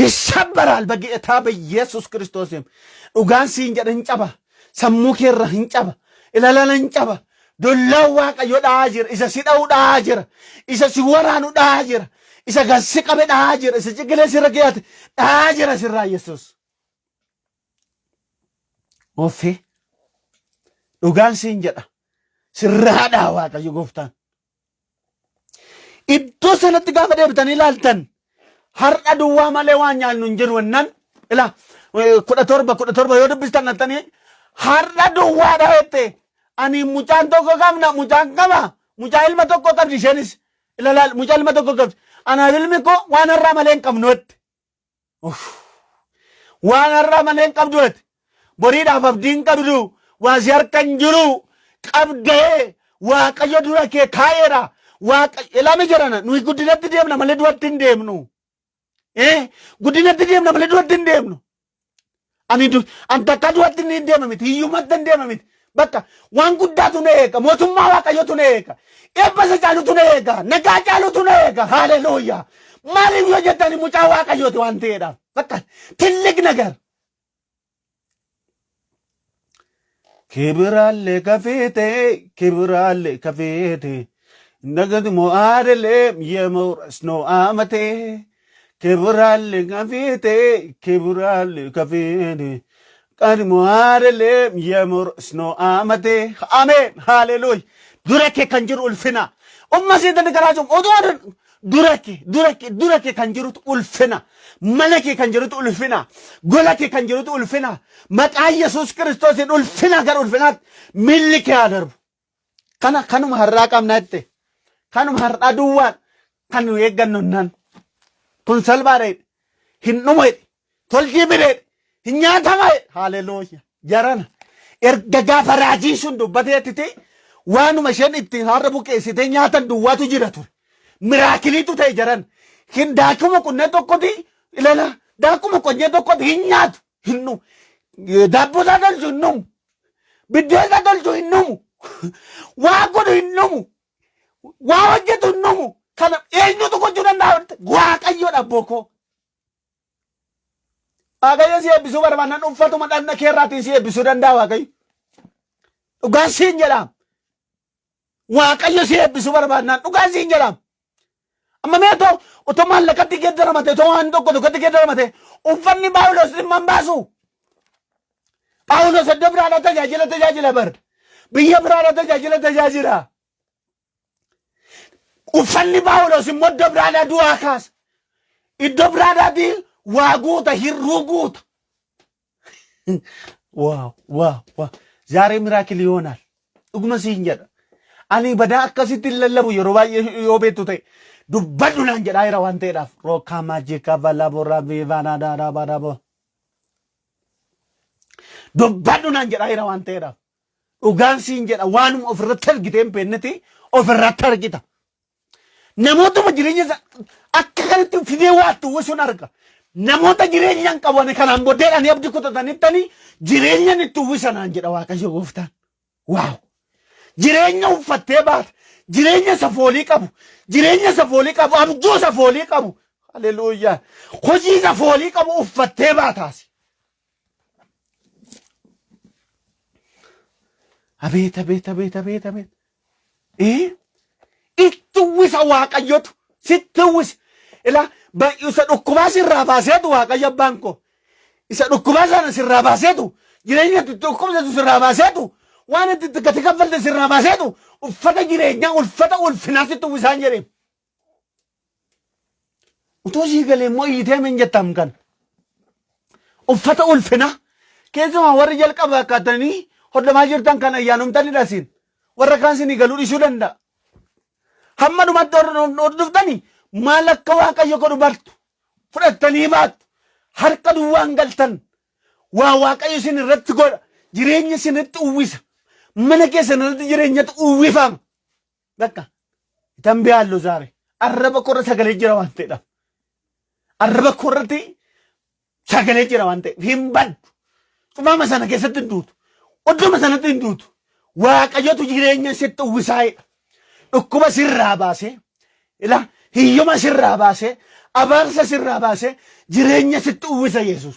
[SPEAKER 2] ይሰበራል በጌታ በኢየሱስ ክርስቶስ ስም። Dhugaan siin jedha hin caba. Sammuu keerra hin caba. Ilalala hin caba. Dullaan Waaqayyo dha'aa jira. Isa si dha'u dha'aa jira. Isa si waraanu dha'aa jira. Isa gad si qabe dha'aa jira. Isa ciqilee sirra keeyate dha'aa jira sirraa Yesuus. Offee dhugaan siin jedha. Sirraa dha'a Waaqayyo gooftaan. Iddoo sanatti gaafa deebitanii ilaaltan har'a duwwaa malee waan nyaannu hin jiru jennaan ilaa 17 17 yoo dubbistan dhattanii har'a duwwaadha jette ani mucaan tokko qabna mucaan qaba mucaa ilma tokko qabdi isheenis ila laal mucaa ilma tokko qabdi anaaf ilmi koo waan har'aa malee hin qabnu jette. Uff. Waan har'aa malee hin qabdu ati. Boriidhaaf abdii hin qabdu. Waa si harka hin jiru. Qabdee Waaqayyo dura kee kaa'eera. Waaqa ilaami jedhana nuyi guddinatti deemna malee duratti hin deemnu. Eh guddinatti deemna malee duratti hin deemnu. Ani du an takka duratti hin deema miti hiyyumatti hin deema miti. Bakka waan guddaatu na eega mootummaa waaqayyootu na eega eebba isa caalutu na eega nagaa caalutu na eega haaleluuyaa. Maaliif yoo jettani mucaa waaqayyooti waan ta'eedhaaf bakka tillik nagar. Kibiraalle kafeete kibiraalle kafeete ደግሞ አይደለም የመውረስ ነው አመቴ ክብር አለ ከፊቴ ክብር አለ ከፊቴ ቀድሞ አይደለም የመውረስ ነው አመቴ። አሜን ሃሌሉያ። Dura kee kan jiru ulfina. Umma seetani karaa jiru oduu dura kee dura kee dura kee kan jirutu ulfina. Mana kee kan jirutu ulfina. Gola kee kan jirutu ulfina. Maqaa Yesuus Kiristoosiin ulfina gara ulfinaatti miilli kee haa darbu. Kana kanuma har'aa qabna jette. Kanuma har'aa duwwaan kan nu eeggannu naan. Kun salphaadha jedhe. Hin dhumu jedhe. Tolchii fide jedhe. Hin nyaatama jedhe. Haleluuya. Jarana. Erga gaafa raajiin sun dubbateettiti waanuma isheen ittiin har'a buqeessitee nyaatan duwwaatu jira ture. Miraakiliitu ta'e jaran. Hin daakuma qunnee tokkoti ilala daakuma qunnee tokkoti hin nyaatu. Hin dhumu. Daabboo isaa tolchu hin dhumu. Biddeessa tolchu hin dhumu. Waa godhu hin dhumu. Waa hojjetu hin dhumu. Kana eenyutu gochuu danda'a? Waaqayyoodha abboo koo. Waaqayyo si eebbisuu barbaannan uffatuma dhagna keerraatiin si eebbisuu danda'a Waaqayyo. Dhugaan siin jedhaam. Waaqayyo si eebbisuu barbaannaan dhugaan siin jedhaam. Amma mee otoo otoo maallaqatti geeddaramate otoo waan tokko tokkotti geeddaramate uffanni Phaawulos dhimma hin baasu. Phaawulos iddoo biraadhaa tajaajila tajaajila bar. Biyya biraadhaa tajaajila tajaajila. Uffanni Phaawulos immoo iddoo biraadhaa du'aa kaasa. Iddoo biraadhaatii waa guuta hirruu guuta. Waaw waaw waaw. ዛሬ miracle ይሆናል. Dhuguma siin jedha. Ani badaa akkasitti hin lallabu yeroo baay'ee yoo beektu ta'e. Dubbadhu naan jedhaa jira waan ta'eedhaaf. Rookaa maajika balabora viivaanaa daaraa barabo. Dubbadhu naan jedhaa jira waan ta'eedhaaf. Dhugaan siin jedha waanuma ofirratti argitee hin beekneti ofirratti argita. Namootuma jireenya isa akka kanatti fidee waattu uwwisuun arga. Namoota jireenya hin qabu kanaan booddeedhaan abdii kutatanittani jireenyan itti uwwisa naan jedha Waaqayyo gooftaan. Waaw! Jireenya uffattee baata. Jireenya isa foolii qabu. Jireenya isa foolii qabu. Abjuu isa foolii qabu. Haleluuyaa. Hojii isa foolii qabu uffattee baataasi. Abeet abeet abeet abeet abeet. Ee itti uwwisa Waaqayyotu sitti uwwisa. Ilaa isa dhukkubaa sirraa baaseetu Waaqayyo abbaan koo. Isa dhukkubaa sana sirraa baaseetu jireenya itti dhukkubsatu sirraa baaseetu waan itti gati kaffalte sirraa baaseetu uffata jireenyaa uffata ulfinaa sitti uwwisaan jedhee. Utuu sii galee immoo iyyitee min jettam kan. Uffata ulfinaa keessumaa warri jalqaba akkaatanii hodhamaa jirtan kan ayyaanumtanidha siin. Warra kaan sinii galuu dhiisuu danda'a. Hamma dhumatti hordoftanii maal akka Waaqayyo godhu bartu. Fudhattanii baattu. Harka duwwaan galtan. Waa Waaqayyo isin irratti godha. Jireenya isinitti uwwisa. Mana keessan irratti jireenyatu uwwifama. Bakka tambiyaallu zaare. Arraba korra sagalee jira waan ta'eedhaaf. Arraba korratti sagalee jira waan ta'eef hin baddu. Cumaama sana keessatti hin duutu. Oddoma sanatti hin duutu. Waaqayyotu jireenya sitti uwwisaa'edha. Dhukkuba sirraa baasee, ila hiyyuma sirraa baasee, abaarsa sirraa baasee jireenya sitti uwwisa Yesuus.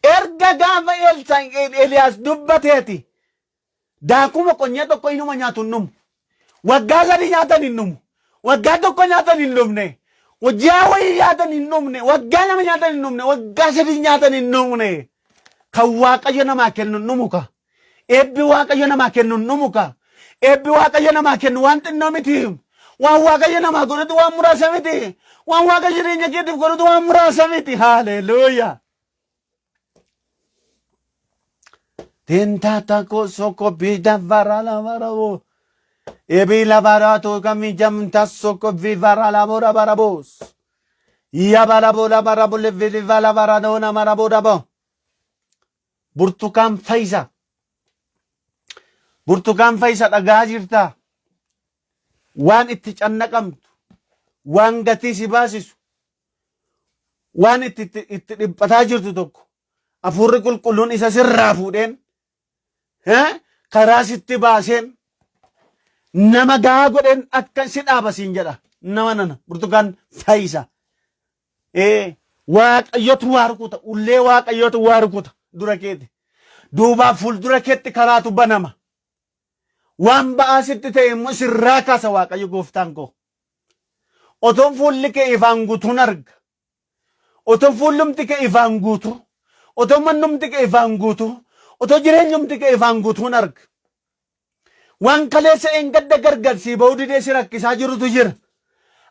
[SPEAKER 2] Erga gaafa Elsaan Eeliyaas dubbateeti Daakuu boqonnaa tokko inuma nyaatu hin dhumu. Waggaa sadii nyaatan hin dhumu. Waggaa tokko nyaatan hin dhumne. Ji'a wayii nyaatan hin dhumne. Waggaa lama nyaatan hin dhumne. Waggaa sadii nyaatan hin dhumne. Kan Waaqayyo namaa kennu hin dhumu ka. Eebbi Waaqayyo namaa kennu hin dhumu ka. Eebbi Waaqayyo namaa kennu waan xinnoo miti. Waan Waaqayyo namaa godhutu waan muraasa miti. Waan Waaqayyo jireenya keetiif godhutu waan muraasa miti. Haleluuyaa. Tentata kosoko bida varala varabo. Ebila barato kamijamta soko vivarala bora barabos. Yabarabo la barabo le vivala varadona marabo dabo. Burtukaan Fayisa. Burtukaan Fayisa dhagaa jirta. Waan itti cannaqamtu, waan gatii si baasisu, waan itti itti itti dhiphataa jirtu tokko hafuurri qulqulluun isa sirraa fuudheen eh, karaa sitti baaseen nama gahaa godheen akka si dhaaba siin jedha nama nana burtukaan fayyisa. Ee waaqayyotu waa rukuta ullee waaqayyotu waa rukuta dura keeti duubaaf fuuldura keetti karaatu banama waan ba'aa sitti ta'e immoo sirraa kaasa waaqayyo gooftaan koo. Otoon fuulli kee ifaan guutuun arga. Otoo fuullumti kee ifaan guutuu. Otoo mannumti kee ifaan guutuu. Otoo jireenyumti kee ifaan guutuun arga. Waan kaleessa eengadda gargar sii ba'uu didee si rakkisaa jirutu jira.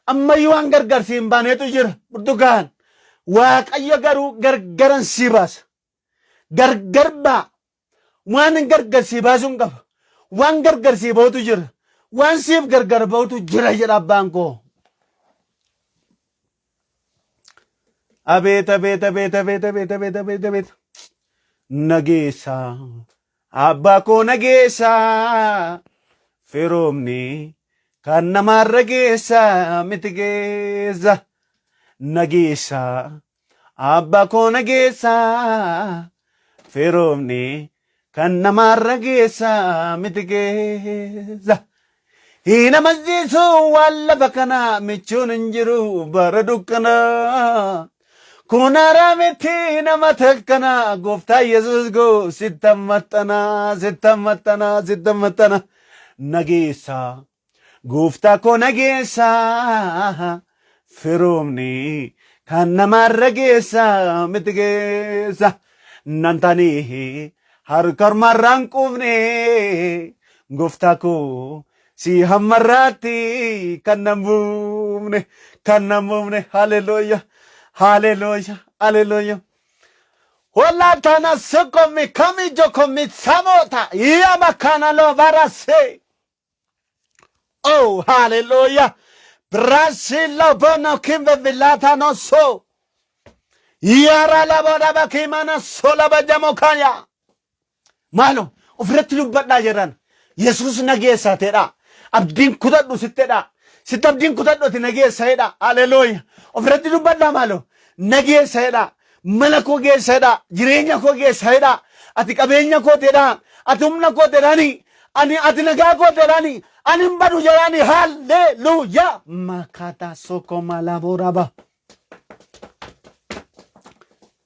[SPEAKER 2] Ammayyuu waan gargar sii hin baanetu jira. Burtukaan. Waaqayyo garuu gargaran sii baasa. Gargar ba'a. Waan gargar sii baasuun qaba. Waan gargar sii ba'utu jira. Waan siif gargar ba'utu jira jedha abbaan koo. Abeet abeet abeet abeet abeet abeet abeet abeet. Nageessa abbaa koo nageessa firoomni kan namaarra geessa miti geessa nageessa Abba koo na geessa firoomni kan namaarra geessa miti geessa. Hin amansiisu waan lafa kana michuun hin jiru bara dukkana. Kun haaraa miti nama takkana gooftaa Yesuus koo sitta maxxana sitta maxxana sitta maxxana nageessa. Gooftaa koo na geessa firoomni kan namaarra geessa miti geessa nan taanee harka ormaarraan quufne gooftaa koo si hammarraatti kan nan buufne kan nan buufne haleluuya haleluuya haleluuya. Holatana sukomi kami jokomi samota yamakana lo varase. Oh, hallelujah. Brasila bono kimbe vilata no so. Yara la boda bakimana sola bajamo kaya. Maalo ofirratti dubbadhaa jedhan. Yesuus na geessa ta'edha. Abdiin kutadhu sittedha. Sitti abdiin kutadhu ati na geessa jedha. Haleluuya. Ofirratti dubbadhaa maalo. Na geessa jedha. Mana koo geessa jedha. Jireenya koo geessa jedha. Ati qabeenya koo jedha. Ati humna koo jedhani. Ani ati nagaa koo jedhani. Ani hin badu jedhani. Haleluuya. Makata soko malaboraba.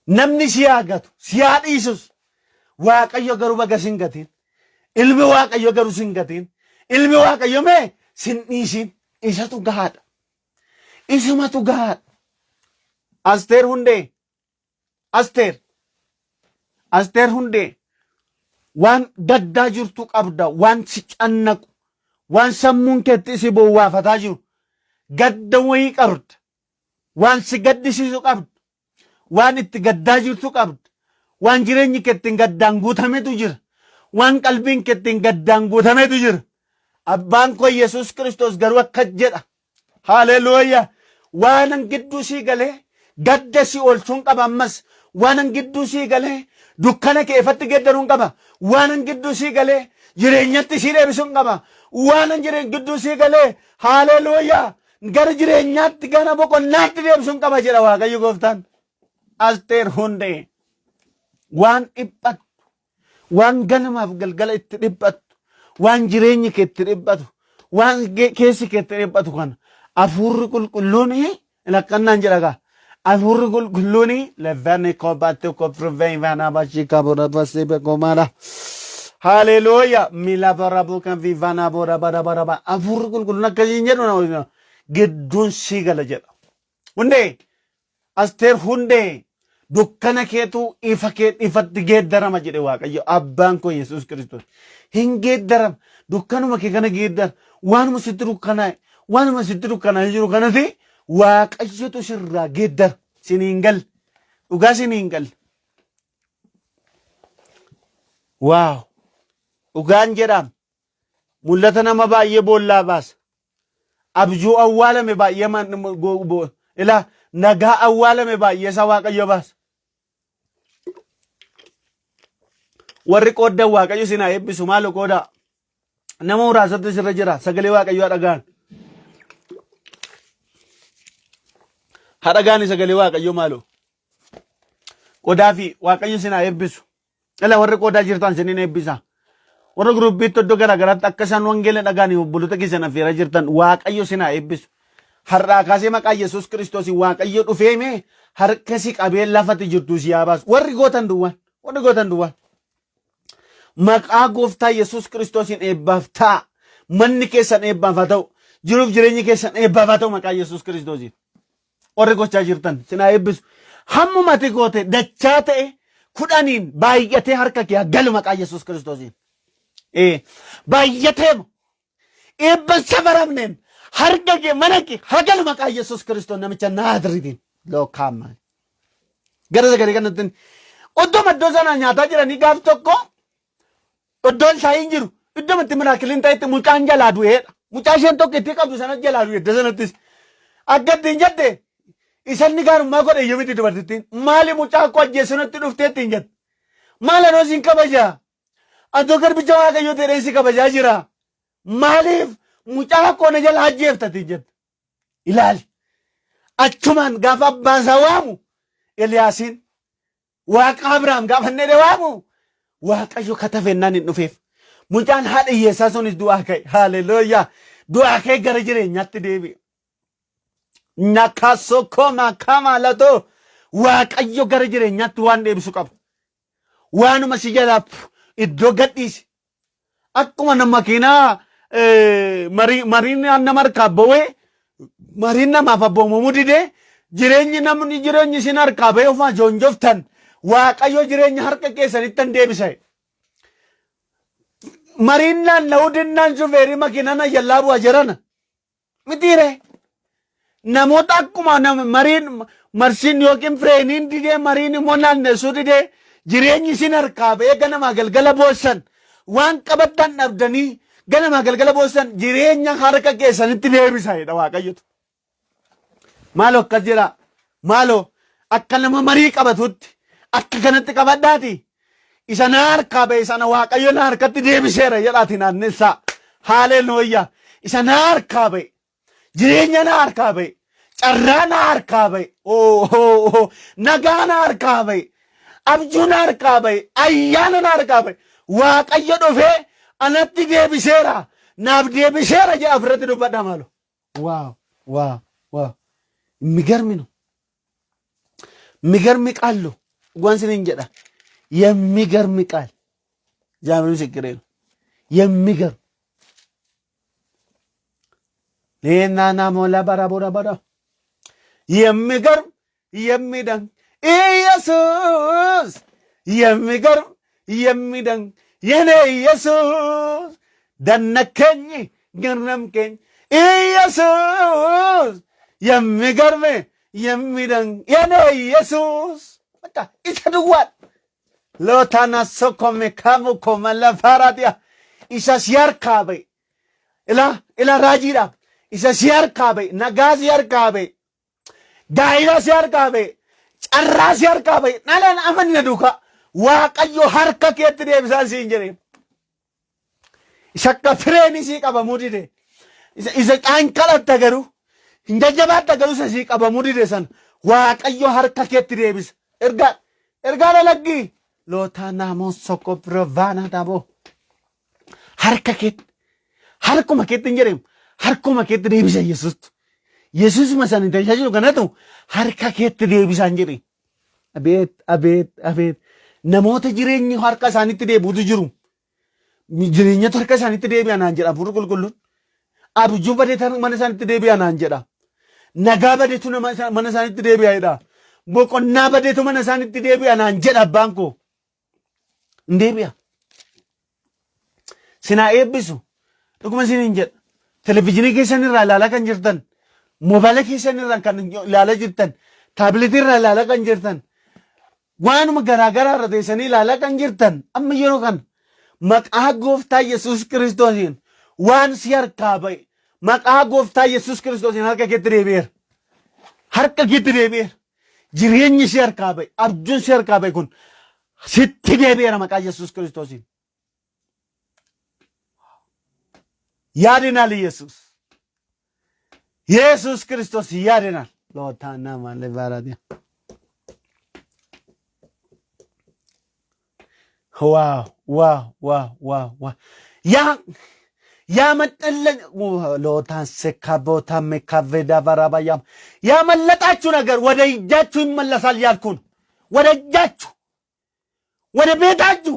[SPEAKER 2] Namni si haa gatu, si haa dhiisus. Waaqayyo garuu baga sin gatiin. Ilmi Waaqayyo garuu sin gatiin. Ilmi Waaqayyo mee sin dhiisin. Isatu gahaadha. Isumatu gahaadha. Asteer Hundee. Asteer. Asteer Hundee. Waan gaddaa jirtu qabda. Waan si cannaqu. Waan sammuun keetti si bowwaafataa jiru. Gadda wayii qabda. Waan si gaddisiisu qabda. Waan itti gaddaa jirtu qabda. Waan jireenyi kee ittiin gaddaan guutametu jira. Waan qalbiin kee ittiin gaddaan guutametu jira. Abbaan koo Yesuus Kiristoos garuu akka jedha. Haleluuyaa. Waanan gidduu sii galee gadda si oolchuun qaba ammas. Waanan gidduu sii galee dukkana kee ifatti geeddaruun qaba. Waanan gidduu sii galee jireenyatti sii deebisuun qaba. Waanan jireen gidduu sii galee haleluuyaa. Gara jireenyaatti gara boqonnaatti deebisuun qaba jedha Waaqayyo gooftaan. Asteer Hundee waan dhiphattu, waan ganamaaf galgala itti dhiphattu, waan jireenyi kee itti dhiphatu, waan keessi kee itti dhiphatu kana hafuurri qulqulluun laqqannaan jedha gaa. Hafuurri qulqulluun levani kobaatti kopriveyvana bashika borabasi bekomara. Haleluuya mila barabu kan vivana bora bara bara bara. Hafuurri qulqulluun akkasiin jedhu nama gidduun sii gala jedha. Hundee Asteer Hundee dukkana keetu ifa kee ifatti geeddarama jedhe Waaqayyo abbaan koo Yesuus Kiristoos. Hin geeddarama dukkanuma kee kana geeddara waanuma sitti dukkanaa'e waanuma sitti dukkanaa'ee jiru kanati Waaqayyotu sirraa geeddara siniin galle dhugaa siniin galle. Waaw dhugaan jedhaam mul'ata nama baay'ee boollaa baasa. Abjuu awwaalame baay'ee ilaa nagaa awwaalame baay'ee isaa Waaqayyo baasa. Warri qooddan Waaqayyo isin haa eebbisu maalo qoodaa. Nama muraasatti sirra jira sagalee Waaqayyoo haa dhaga'an. Haa dhaga'ani sagalee Waaqayyoo maalo. Qodaa fi Waaqayyo isin haa eebbisu. Ila warri qoodaa jirtan isiniin eebbisa. Warra guruppiitti iddoo garaa garaatti akka isaan wangeela dhagaanii obboloota keessan affeeraa jirtan Waaqayyo isin haa eebbisu. Har'aa kaasee maqaa Yesuus Kiristoos Waaqayyo dhufee mee harka si qabee lafatti jirtu si haa baasu. Warri gootan duwwaan. Warri gootan duwwaan. Maqaa gooftaa Yesuus Kiristoosiin eebbaaf ta'a. Manni keessan eebbaaf haa ta'u. Jiruuf jireenyi keessan eebbaaf haa ta'u maqaa Yesuus Kiristoosiin. Warri gochaa jirtan sin haa eebbisu. Hammuma ati goote dachaa ta'e kudhaniin baay'atee harka kee haa galu maqaa Yesuus Kiristoosiin. Ee baay'atee eebban safaramneen harka kee mana kee haa galu maqaa Yesuus Kiristoos namicha Naaziriitiin. Lookaama. Gara sagalee kanatti oddoo iddoo sana nyaataa jiranii gaaf tokko Iddoon isaa hin jiru. Iddoo itti miraakiliin ta'etti mucaan jalaa du'eedha. Mucaa isheen tokko itti qabdu sana jalaa du'e iddoo sanattis. Akka ittiin jette isanni gaarummaa godhe iyyuu miti dubartittiin. Maali mucaa koo ajjeessu natti dhuftee ittiin jette. Maal anoo siin kabajaa? Atoo garbicha Waaqayyoo ta'een si kabajaa jira. Maaliif mucaa koo na jalaa ajjeefta ittiin jette. Ilaali. Achumaan gaafa abbaan isaa waamu Eliyaasiin Waaqa Abrahaam gaafa inni jedhee waamu Waaqayyo katafennaan hin dhufeef. Mucaan haadha hiyyeessaa sunis du'aa ka'e. Haaleluyyaa. Du'aa ka'e gara jireenyaatti deebi'e. Nakasokoo makama latoo Waaqayyo gara jireenyaatti waan deebisu qaba. Waanuma si jalaa iddoo gadhiisi. Akkuma nama makiinaa mariin nama harkaa ba'ee mariin namaaf abboomamuu didee jireenyi namni jireenyi isin harkaa ba'ee ofumaa joonjoftan Waaqayyo jireenya harka keessanitti hin deebisa. Mariin naanna'uu dinnaan shufeerii makiinaa na jallaa bu'a jedhana. Mitiire. Namoota akkuma nama mariin Marsiin yookiin fireeniin didee mariin immoo naannessuu didee jireenyi isin harkaa ba'ee ganamaa galgala boossan waan qabattan dhabdanii ganamaa galgala boossan jireenya harka keessanitti deebisa jedha Waaqayyotu. Maaloo akkas jedha. Maaloo akka nama marii qabatutti akka kanatti qabadhaati. Isa na harkaa ba'e sana Waaqayyo na harkatti deebiseera jedhaati naannessaa. Haalelooyyaa. Isa na harkaa ba'e. Jireenya na harkaa ba'e. Carraa na harkaa ba'e. Oo, oo, oo. Nagaa na harkaa ba'e. Abjuu na harkaa ba'e. Ayyaana na harkaa ba'e. Waaqayyo dhufee anatti deebiseera. Naaf deebiseera jedha ofirratti dubbadhaa maaloo. ዋው ዋው ዋው የሚገርም ነው። የሚገርም ቃል ነው። እንኳን ስንን ጀዳ የሚገርም ቃል እግዚአብሔር ምስክሬ ነው። የሚገርም ሌናና ሞላ ባራ ቦራ ባራ የሚገርም የሚደንቅ ኢየሱስ የሚገርም የሚደንቅ የኔ ኢየሱስ ደነከኝ ገረምከኝ ኢየሱስ የሚገርም የሚደንቅ የኔ ኢየሱስ በቃ ይሰድዋል ሎታና ሶኮሜ ካሙኮ መለፋራዲያ isa si harkaa ba'e ila ila raajiidha isa si harkaa ba'e nagaa si harkaa ba'e gaa'ila si harkaa ba'e carraa si harkaa ba'e dhalaan amanni na duukaa Waaqayyo harka keetti deebisaan siin jedhe isa akka fireen sii qabamuu dide isa isa qaanqalatta garuu hin jajjabaatta garuu isa sii qabamuu dide sana Waaqayyo harka keetti deebisa ergaa ergaa lalaggii lootaa naamoo sokko birvaana daaboo harka keetti harkuma keetti hin jedhamu harkuma keetti deebisa Yesuustu. Yesuusuma sana hin tajaajilu kanatu harka keetti deebisa hin jedhe. Abeet abeet abeet namoota jireenyi harka isaaniitti deebi'utu jiru. Jireenyatu harka isaaniitti deebi'a naan jedha hafuurri qulqulluun. Abjuu badeetu mana isaaniitti deebi'a naan jedha. Nagaa badeetu mana isaaniitti deebi'a jedha. Boqonnaa badeetu mana isaaniitti deebi'a naan jedha abbaan koo. Hin deebi'a. Sinaa eebbisu. Dhuguma isiniin jedha. Televizyiinii keessan irraa ilaalaa kan jirtan, moobaayila keessan irraa kan ilaalaa jirtan, taabileetii irraa ilaalaa kan jirtan, waanuma garaa garaa irra teessanii ilaalaa kan jirtan amma yeroo kana maqaa gooftaa Yesuus Kiristoosiin waan si harkaa ba'e maqaa gooftaa Yesuus Kiristoosiin harka keetti deebi'eera. Harka keetti deebi'eera. Jireenyi si harkaa ba'e, abjuun si harkaa ba'e kun sitti deebi'eera maqaa Yesuus Kiristoosiin. ያድናል ኢየሱስ። ኢየሱስ ክርስቶስ ያድናል። ሎታና ማለባራዲያ ዋው ዋው ዋው ዋው ዋው ያ ያመጠለን ሎታን ሴካቦታ ሜካቬዳ ባራባያም ያመለጣችሁ ነገር ወደ እጃችሁ ይመለሳል ያልኩ ነው። ወደ እጃችሁ ወደ ቤታችሁ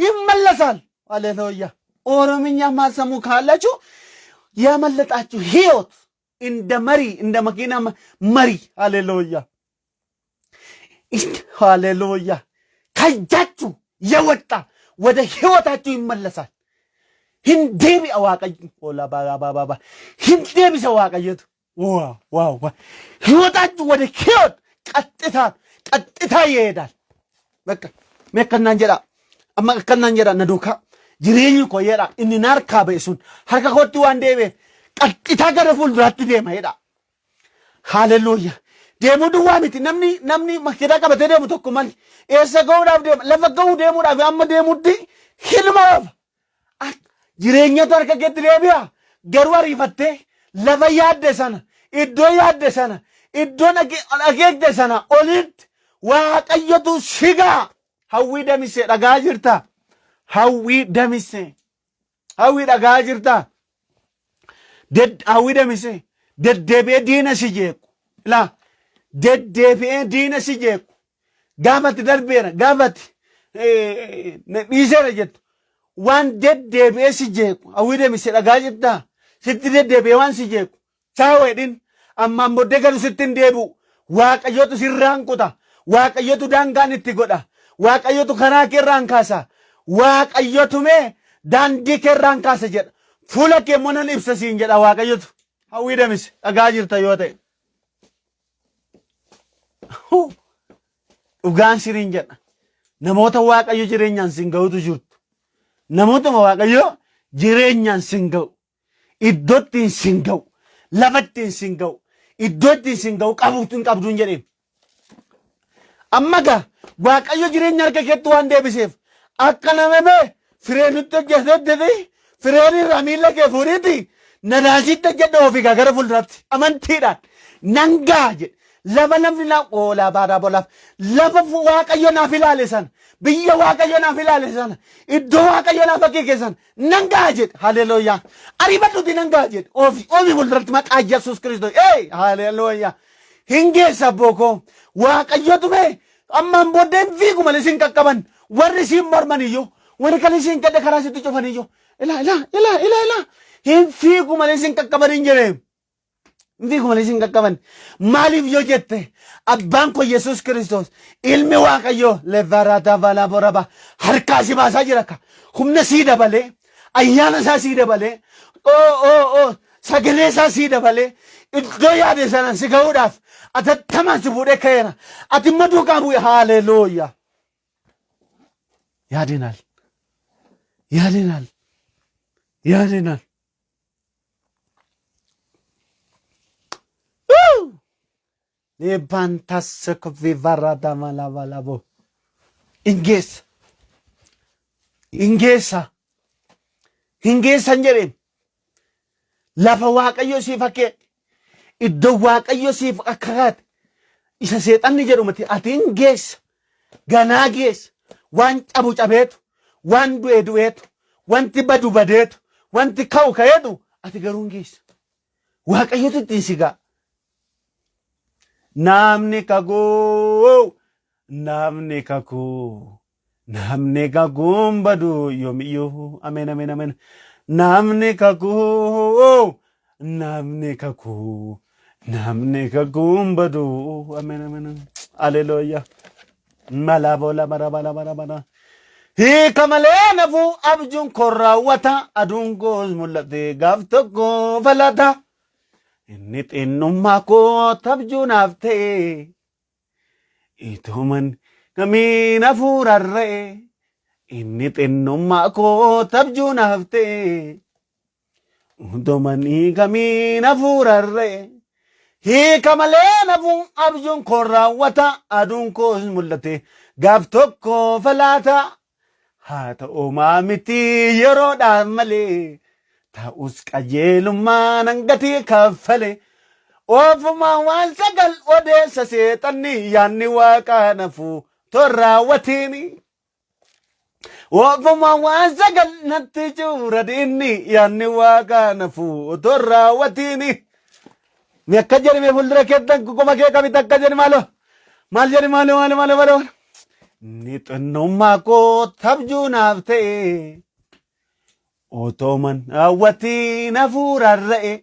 [SPEAKER 2] ይመለሳል። ሃሌሉያ። ኦሮምኛ ማሰሙ ካላችሁ ያመለጣችሁ ህይወት እንደ መሪ እንደ መኪና መሪ ሃሌሉያ ሃሌሉያ ከእጃችሁ የወጣ ወደ ህይወታችሁ ይመለሳል። hindeebi'a Waaqayyo ola ባባ hindeebisa Waaqayyotu ዋ ዋ ህይወታችሁ ወደ ህይወት ቀጥታ ቀጥታ ይሄዳል። በቃ meekkannaan jedha amma akkannaan jedha na duukaa jireenyi koo jedha inni na harkaa ba'e sun harka kootti waan deebi'eef qaxxitaa gara fuulduraatti deema jedha. Haaleluyyaa. Deemuu duwwaa miti namni namni makiinaa qabatee deemu tokko maali eessa ga'uudhaaf deema lafa ga'uu deemuudhaaf amma deemutti hilma oofa. Jireenyatu harka keetti deebi'a garuu ariifattee lafa yaadde sana iddoo yaadde sana iddoo akeekte sana olitti Waaqayyotu si ga'a. Hawwii Damise dhagaa jirta. Hawwii Damise. Hawwii dhagaa jirta. Hawwii Damise deddeebi'ee diina si jeequ. Laa deddeebi'ee diina si jeequ. Gaafatti darbeera gaafatti dhiiseera jettu. Waan deddeebi'ee si jeequ. Hawwii Damise dhagaa jirta. Sitti deddeebi'ee waan si jeequ. Chaawo jedhin ammaan booddee garuu sitti hin deebi'u. Waaqayyotu sirraan kuta. Waaqayyotu daangaan itti godha. Waaqayyotu karaa keerraan kaasa. Waaqayyotu mee daandii keerraan kaasa jedha. Fuula kee immoo nan ibsa siin jedha Waaqayyotu. Hawwii Damise dhagaa jirta yoo ta'e. Dhugaan siriin jedha. Namoota Waaqayyo jireenyaan sin ga'utu jirtu. Namootuma Waaqayyo jireenyaan sin ga'u. Iddoo ittiin sin ga'u. Lafa ittiin sin ga'u. Iddoo ittiin sin ga'u qabuutu hin qabdu hin jedheen. Amma gaa Waaqayyo jireenya harka keetti waan deebiseef akka nama mee fireen nutti hojjetee fireen irraa miilla kee fuudhiiti nadaasitti hojjedha ofii gaa gara fuulduraatti amantiidhaan nan gaa jedhe. Lafa namni na oolaa baaraa bolaaf lafa Waaqayyo naaf ilaale sana, biyya Waaqayyo naaf ilaale sana, iddoo Waaqayyo naaf akeeke sana nan ga'a jedhe. Haleluuyaa. Ariifadhuuti nan ga'a jedhe. Ofi ofi fuulduratti maqaa Yesuus Kiristoos. Ee haleluuyaa. Hin geessa abboo koo. Waaqayyotu mee ammaan booddee hin fiigu malee sin qaqqaban. Warri siin morman iyyuu, warri kan isiin gadda karaa sitti cufan iyyuu. Ilaa ilaa ilaa ilaa ilaa. Hin fiigu malee sin qaqqaban hin jedhee. Hin fiigu malee sin qaqqaban. Maaliif yoo jette, abbaan koo Yesuus Kiristoos ilmi Waaqayyoo levaraataa valaa boraba harkaa si baasaa jira akka humna sii dabalee, ayyaana isaa sii dabalee, oo oo oo sagalee isaa sii dabalee, iddoo yaade sana si ga'uudhaaf atattamaan si fuudhee ka'eera. Ati immoo duukaa bu'e. Haaleluuyaa. Yaadinaal. Yaadinaal. Yaadinaal. Lebantassekovivaradamalabo. Hin geessa. Hin geessa. Hin geessan jedheen. Lafa Waaqayyo siif akeeke. Iddoo Waaqayyo siif akkaate. Isa seexanni jedhu miti, ati hin geessa. Ganaa geessa. Waan cabu cabeetu. Waan du'e du'eetu. Wanti badu badeetu. Wanti ka'u ka'eetu, ati garuu hin geessa. Waaqayyotu ittiin si ga'a. Namni kakuu, namni kakuu, namni kakuun badu yoomiyyuu. Ameen, ameen, ameen. Namni kakuu, namni kakuu, namni kakuun badu. Ameen, ameen, ameen. Haleluuyaa. Malaboola bara bara bara bara. Hiika malee nafuu abjuun koo raawwata, aduun koos mul'ate gaaf tokko falata. Inni xinnummaa koo tabjuu naaf ta'e, ituman kamiin hafuurarra'e. Inni xinnummaa koo tabjuu naaf ta'e, utumanii kamiin hafuurarra'e. Hiika malee nafuu abjuun koo raawwata, aduun koos mul'ate gaaf tokko falaata. Haa ta'u maa miti yeroodhaan malee, ta'us qajeelummaan hangatii kaffale. Ofumaa waan sagal odeessa seexanni, yaanni waaqaa nafuu torraawwatiini. Ofumaa waan sagal natti cuura diinni, yaanni waaqaa nafuu torraawwatiini. Mi akka jedhi, mee fuuldura keettan qoma kee qabite akka jedhi, maaloo maal jedhi, maaloo maaloo maaloo maaloo. Inni xinnummaa koo tabjuu naaf ta'e, otoo man raawwatiin hafuurarra'e.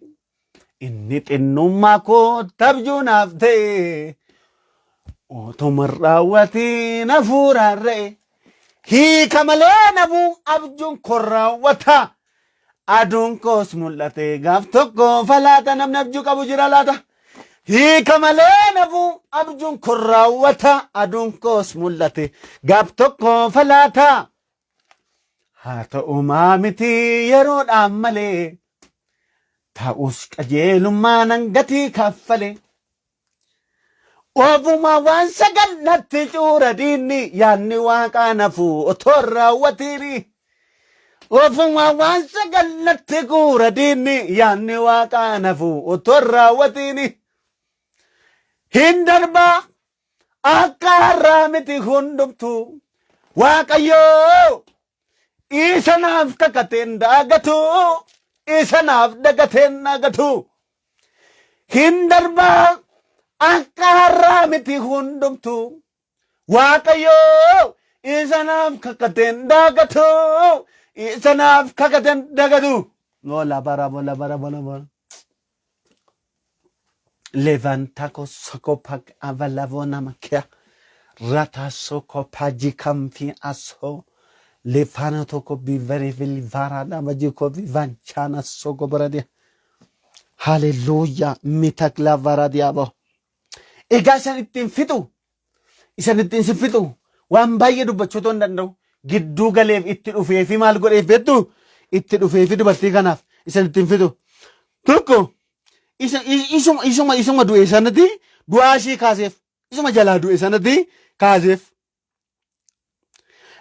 [SPEAKER 2] Inni xinnummaa koo tabjuu naaf ta'e, otoo man raawwatiin hafuurarra'e. Hiika malee nafuu abjuun koo raawwata. Aduun koos mul'ate gaaf tokko falaata. Namni abjuu qabu jira laata? Hiika malee nafuu abjuun koo raawwata. Aduun koos mul'ate gaaf tokko falaata. Haa ta'u maa miti yeroodhaan malee, ta'us qajeelummaan hangatii kaffale. Ofuma waan sagal natti cuura diinni, yaanni waaqaa nafuu otoo hin raawwatiini. Ofuma waan sagal natti guura diinni, yaanni waaqaa nafuu otoo hin raawwatiini. Hin darbaa akka har'aa miti hundumtuu, Waaqayyoo isa naaf kakateen daagatu, isa naaf dagateen daagatu. Hin darbaa akka har'aa miti hundumtuu, Waaqayyoo isa naaf kakateen daagatu, isa naaf kakateen daagatu. Bola bara bola bara bola bola. Levantako sokopak avalavona makia rata sokopaji kamfi aso lefana toko bivere vilvara damajiko vivanchana soko baradia. Haleluuyaa mitakla varadiabo. Egaa isan ittiin fixu. Isan ittiin si fixu waan baay'ee dubbachuu otoo hin danda'u. Gidduu galeef itti dhufeefi maal godheef beektu? Itti dhufeefi dubartii kanaaf isan ittiin fixu. Tokko isa isuma isuma isuma du'e sanatti du'aa ishii kaaseef. Isuma jalaa du'e sanatti kaaseef.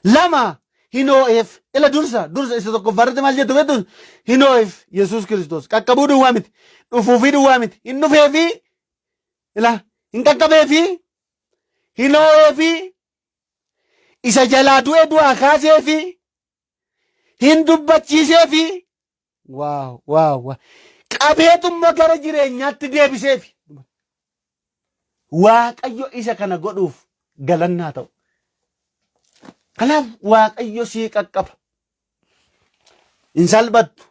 [SPEAKER 2] Lama hin hoo'eef. Ila dursa dursa isa tokkoffaa irratti maal jettu beektu? Hin hoo'eef Yesuus Kiristoos. Qaqqabuu duwwaa miti. Dhufuufii duwwaa miti. Hin dhufeefi ila hin qaqqabeefi hin hoo'eefi isa jalaa du'e du'aa kaaseefi hin dubbachiiseefi waaw waaw waaw qabeetummoo gara jireenyaatti deebiseefi. Waaqayyo isa kana godhuuf galannaa ta'u. Kanaaf Waaqayyo sii qaqqaba. Hin salphattu.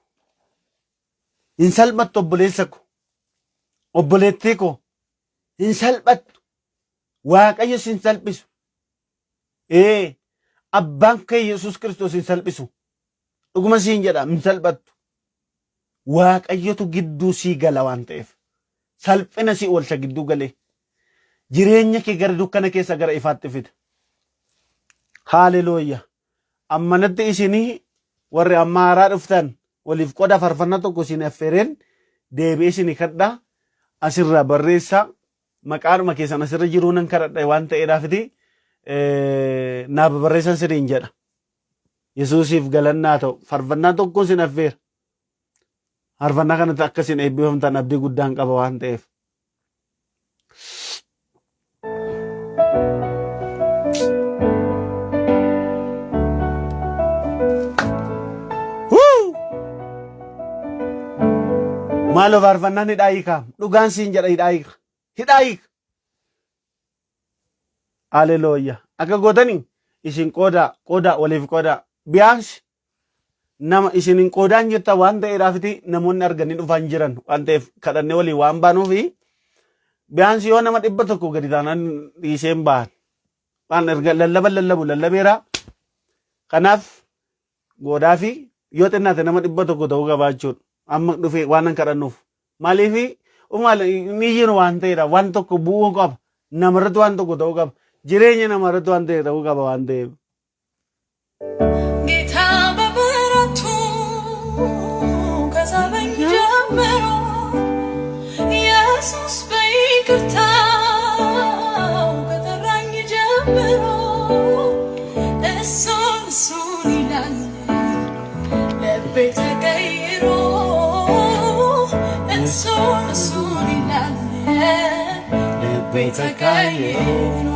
[SPEAKER 2] Hin salphattu obboleessa ko. Obboleettii koo. Hin salphattu. Waaqayyo sin salphisu. Ee abbaan kee Yesuus Kiristoos hin salphisu. Dhuguma siin jedha hin salphattu. Waaqayyotu gidduu sii gala waan ta'eef. Salphina si oolcha gidduu galee. Jireenya kee gara dukkana keessa gara ifaatti fida. Haalelooyyaa. Ammanatti isinii warri amma haaraa dhuftan waliif qoda farfanna tokko isin affeereen deebi'ee isinii kadhaa asirraa barreessaa maqaadhuma keessan asirra jiruu nan kadhadha waan ta'eedhaafiti naa babarreessan siniin jedha. Yesuusiif galannaa ta'u farfannaa tokkoon sin affeera. Farfannaa kanatti akka isin eebbifamtan abdii guddaan qaba waan ta'eef. Wuu! Maaloo faarfannaan hidhaa hiikaa. Dhugaan siin jedha hidhaa hiika. Hidhaa hiika. Haleluuya. Akka gootanii isin qoodaa qoodaa waliif qoodaa. Biyaansi nama isin hin qoodaan jirta waan ta'eedhaafiti namoonni arganii dhufaan jiran waan ta'eef kadhannee walii waan baanuufi biyaansi yoo nama 100 gadi taanaan dhiiseen ba'an. Waan erga lallaban lallabu lallabeera. Kanaaf goodaa fi yoo xinnaate nama 100 ta'uu qabaachuudha. Amma dhufee waan nan kadhannuuf. Maaliif ni jiru waan ta'eedha. Waan tokko bu'uu qaba. Namarratti waan tokko ta'uu qaba. Jireenya namarratti waan ta'e ta'uu qaba waan ta'eef.
[SPEAKER 3] ጌታ በምሕረቱ ከሳበኝ ጀምሮ ኢየሱስ በይቅርታው ከጠራኝ ጀምሮ እሱን እሱን ይላል ልቤ ተቀይሮ እሱን እሱን ይላል ልቤ ተቀይሮ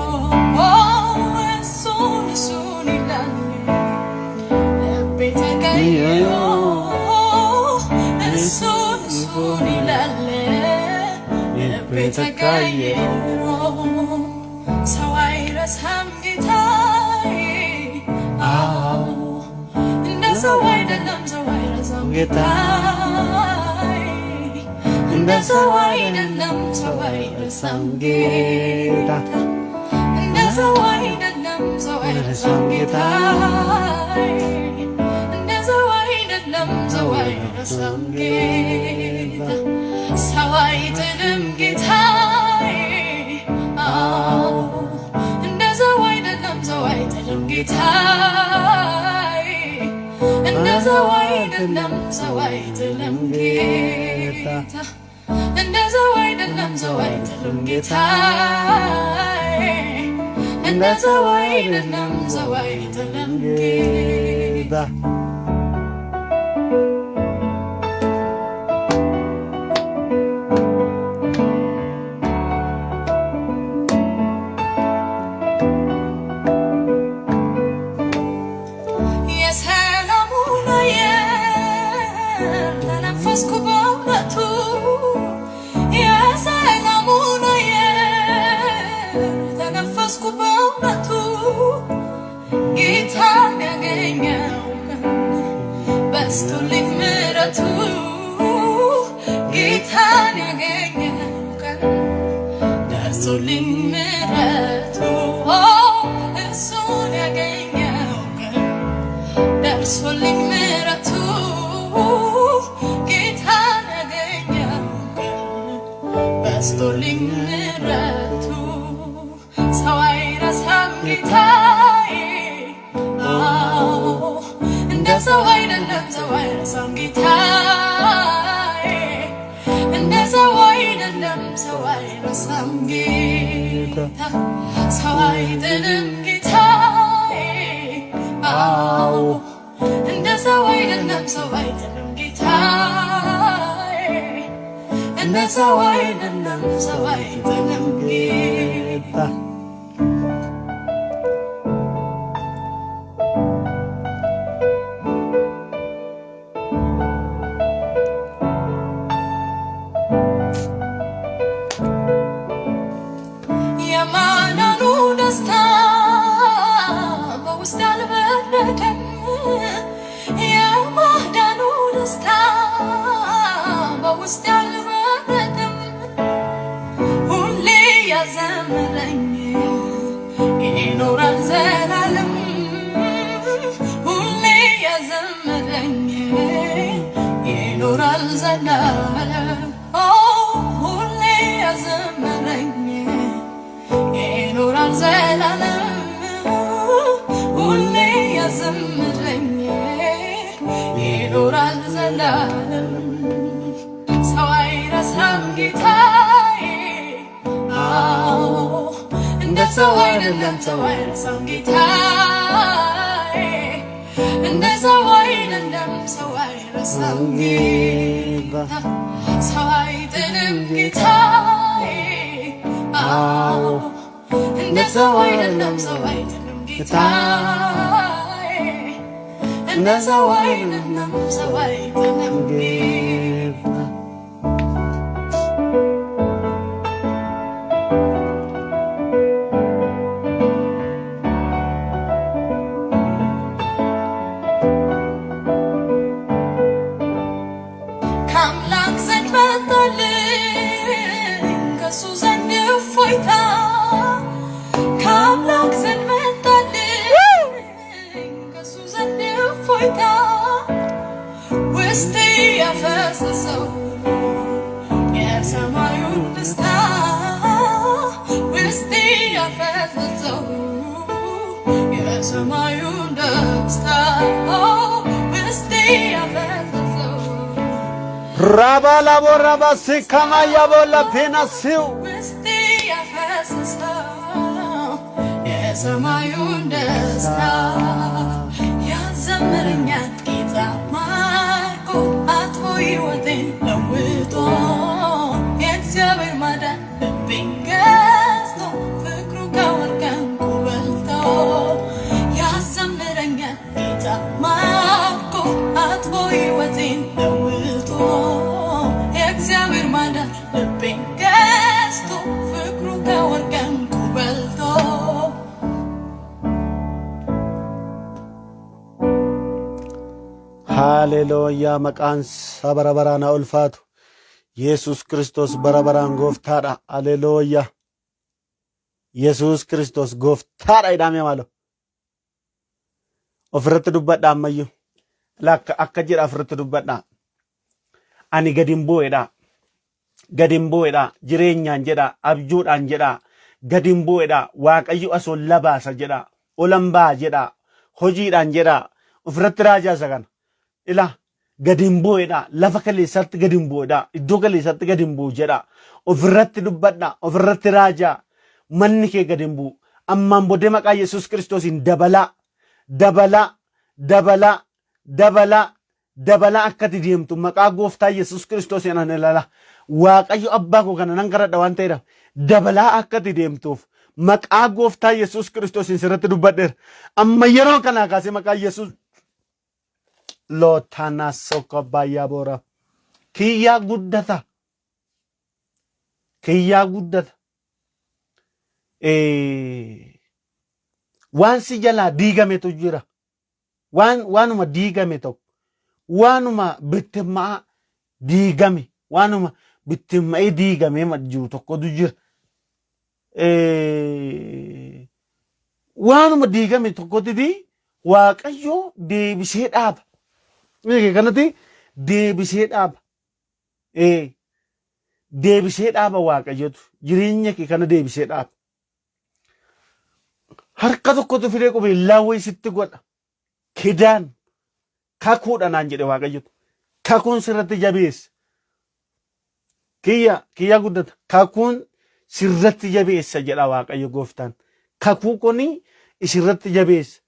[SPEAKER 3] እሱን እሱን ይላል ልቤ ተቀይሮ እሱን እሱን ይላል ልቤ ተቀይሮ ሰው አይረሳም ጌታዬ አዎ እንደ ሰው አይደለም ሰው አይረሳም ጌታዬ እንደ ሰው አይደለም ሰው አይረሳም ጌታ እንደ ሰው አይደለም ሰው አይረሳም ጌታዬ እንደ ሰው አይደለም ሰው አይረሳም ጌታ ሰው አይጥልም ጌታዬ አዎ እንደ ሰው አይደለም ሰው አይጥልም ጌታዬ እንደ ሰው አይደለም ሰው አይጥልም ጌታ እንደ ሰው አይደለም ሰው አይጥልም ጌታዬ እንደ ሰው አይደለም ሰው አይጥልም ጌታ። የሰላሙን አየር ተነፈስኩ በእውነቱ የሰላሙን አየር ተነፈስኩ በእውነቱ ጌታን ያገኘው ቀን በዝቶልኝ ምሕረቱ ጌታን ያገኘው ቀን ደርሶልኝ ምሕረቱ እሱን ያገኘው ቀን ደርሶልኝ ምሕረቱ ጌታን ያገኘው ቀን በዝቶልኝ ምሕረቱ ሰው አይረሳም። ጌታዬ። አዎ እንደ ሰው አይደለም፣ ሰው አይረሳም ጌታዬ። እንደ ሰው አይደለም፣ ሰው አይረሳም ጌታ። ሰው አይጥልም ጌታዬ። አዎ እንደ ሰው አይደለም፣ ሰው አይጥልም ጌታዬ። እንደ ሰው አይደለም፣ ሰው አይጥልም ጌታ። የማዳኑ ደስታ በውስጥ አልበረደም። የማዳኑ ደስታ በውስጥ አልበረደም። ሁሌ ያዘምረኝ ይኖራል ዘላለም። ሁሌ ያዘምረኝ ይኖራል ዘላለም። ኦ ሁሌ ያዘምረኝ ይኖራል ዘላለም። ሁሌ ያዘምረኝ ይኖራል ዘላለም። ሰው አይረሳም ጌታዬ። አዎ እንደ ሰው አይደለም፣ ሰው አይረሳም ጌታዬ። እንደ ሰው አይደለም፣ ሰው አይረሳም ጌታ። ሰው አይጥልም ጌታዬ። አዎ እንደ ሰው አይደለም፣ ሰው አይጥልም ጌታዬ። እንደ ሰው አይደለም፣ ሰው አይጥልም ጌታ። ከአምላክ ዘንድ መጣልኝ ከእሱ ዘንድ እፎይታ። ከአምላክ ዘንድ መጣልኝ ከእሱ ዘንድ እፎይታ። ውስጤ ያፈሰሰው የሰማዩን ደስታ። ውስጤ ያፈሰሰው የሰማዩን ደስታ። ውስጤ ያፈሰሰው
[SPEAKER 2] ራባ ላቦ ራባ ሲካማ ያቦላ ፔና ሲው
[SPEAKER 3] ውስጤ ያፈሰሰው የሰማዩን ደስታ። ያዘምረኛል ጌታ ማርኮ አጥቦ ሕይወቴን ለውጦ። የእግዚአብሔር ማዳን ልቤን ገዝቶ ፍቅሩ ከወርቅ ዕንቁ በልጦ። ያዘምረኛል ጌታ ማርኮ አጥቦ ሕይወቴን ለውጦ። የእግዚአብሔር ማዳን ልቤን ገዝቶ ፍቅሩ ከወርቅ ዕንቁ በልጦ።
[SPEAKER 2] Haleluuyaa, maqaan isaa bara baraan haa ulfaatu. Yesus Kiristoos bara baraan gooftaadha. Haleluuyaa. Yesus Kiristoos gooftaadha jedhamee maalo. Ofirratti dubbadha ammayyuu. Lakka akka jedha ofirratti dubbadha. Ani gadi hin bu'edha. Gadi hin bu'edha. Jireenyaan jedha. Abjuudhaan jedha. Gadi hin bu'edha. Waaqayyo as ol baasa jedha. Olan ba'a jedha. Hojiidhaan jedha. Ofirratti raajaa isa kana. Ila gadi hin bu'edha. Lafa kaleessatti gadi hin bu'edha. Iddoo kaleessatti gadi hin bu'u jedha. Ofirratti dubbadha. Ofirratti raajaa. Manni kee gadi hin bu'u. Ammaan booddee maqaa Yesuus Kiristoosiin dabalaa. Dabalaa. Dabalaa. Dabalaa. Dabalaa akkati deemtu maqaa gooftaa Yesuus Kiristoosiin ani ilaala. Waaqayyo abbaa koo kana nan kadhadha waan ta'eedhaaf dabalaa akkati deemtuuf maqaa gooftaa Yesuus Kiristoosiin sirratti dubbadheera. Amma yeroo kanaa kaasee maqaa Yesuus lootanaa sokka baay'aa boora. Kiyyaa guddata. Kiyyaa guddata. Waan si jalaa diigametu jira. Waanuma diigame tokko. Waanuma bittimmaa diigame. Waanuma bittimmaa'ee diigamee jiru tokkotu jira. Waanuma diigame tokkotti Waaqayyo deebisee dhaaba. Beekee kanatti deebisee dhaaba. Deebisee dhaaba Waaqayyotu jireenya kee kana deebisee dhaaba. Harka tokkotu fidee qubeellaa wayii sitti godha. Kidaan kakuudha naan jedhe Waaqayyotu. Kakuun sirratti jabeessa. Kiyya kiyya guddata. Kakuun sirratti jabeessa jedha Waaqayyo gooftaan. Kakuu kuni isirratti jabeessa.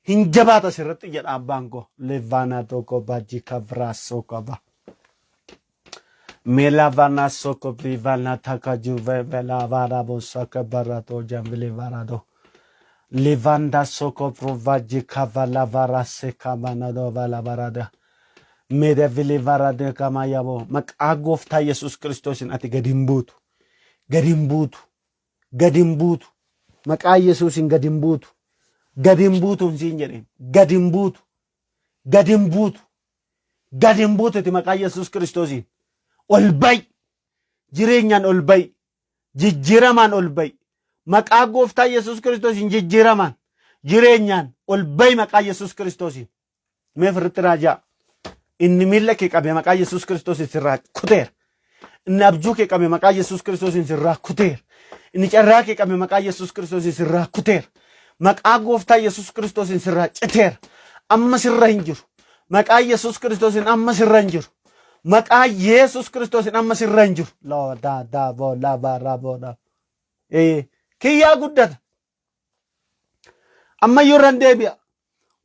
[SPEAKER 2] Hin jabaata sirratti jedha abbaan koo. Levaanaa tokko baajii kabraasoo qaba. Melavana soko privana taka juve vela vara bosaka barato jambile varado. Levanda soko provaji kavala vara seka manado vala varada. Mede vile varade kama yabo. Maqaa gooftaa Yesuus Kiristoosin ati gadi hin buutu. Gadi hin buutu. Gadi hin buutu. Maqaa Yesuusin gadi hin buutu. Gadi hin buutu hin siin jedheen. Gadi hin buutu. Gadi hin buutu. Gadi hin buututi maqaa Yesuus Kiristoosiin. Ol ba'i. Jireenyaan ol ba'i. Jijjiiramaan ol ba'i. Maqaa gooftaa Yesuus Kiristoosiin jijjiiramaan. Jireenyaan ol ba'i maqaa Yesuus Kiristoosiin. Mee firritti raajaa. Inni miilla kee qabe maqaa Yesuus Kiristoosiin sirraa kuteera. Inni abjuu kee qabe maqaa Yesuus Kiristoosiin sirraa kuteera. Inni carraa kee qabe maqaa Yesuus Kiristoosiin sirraa kuteera. Maqaa gooftaa Yesuus Kiristoosiin sirraa citeera. Amma sirra hin jiru. Maqaa Yesuus Kiristoosiin amma sirra hin jiru. Maqaa Yesuus Kiristoosiin amma sirra hin jiru. Loo daa daa boo laa baa raa boo daa. Ee kiyyaa guddata. Ammayyuu irran deebi'a.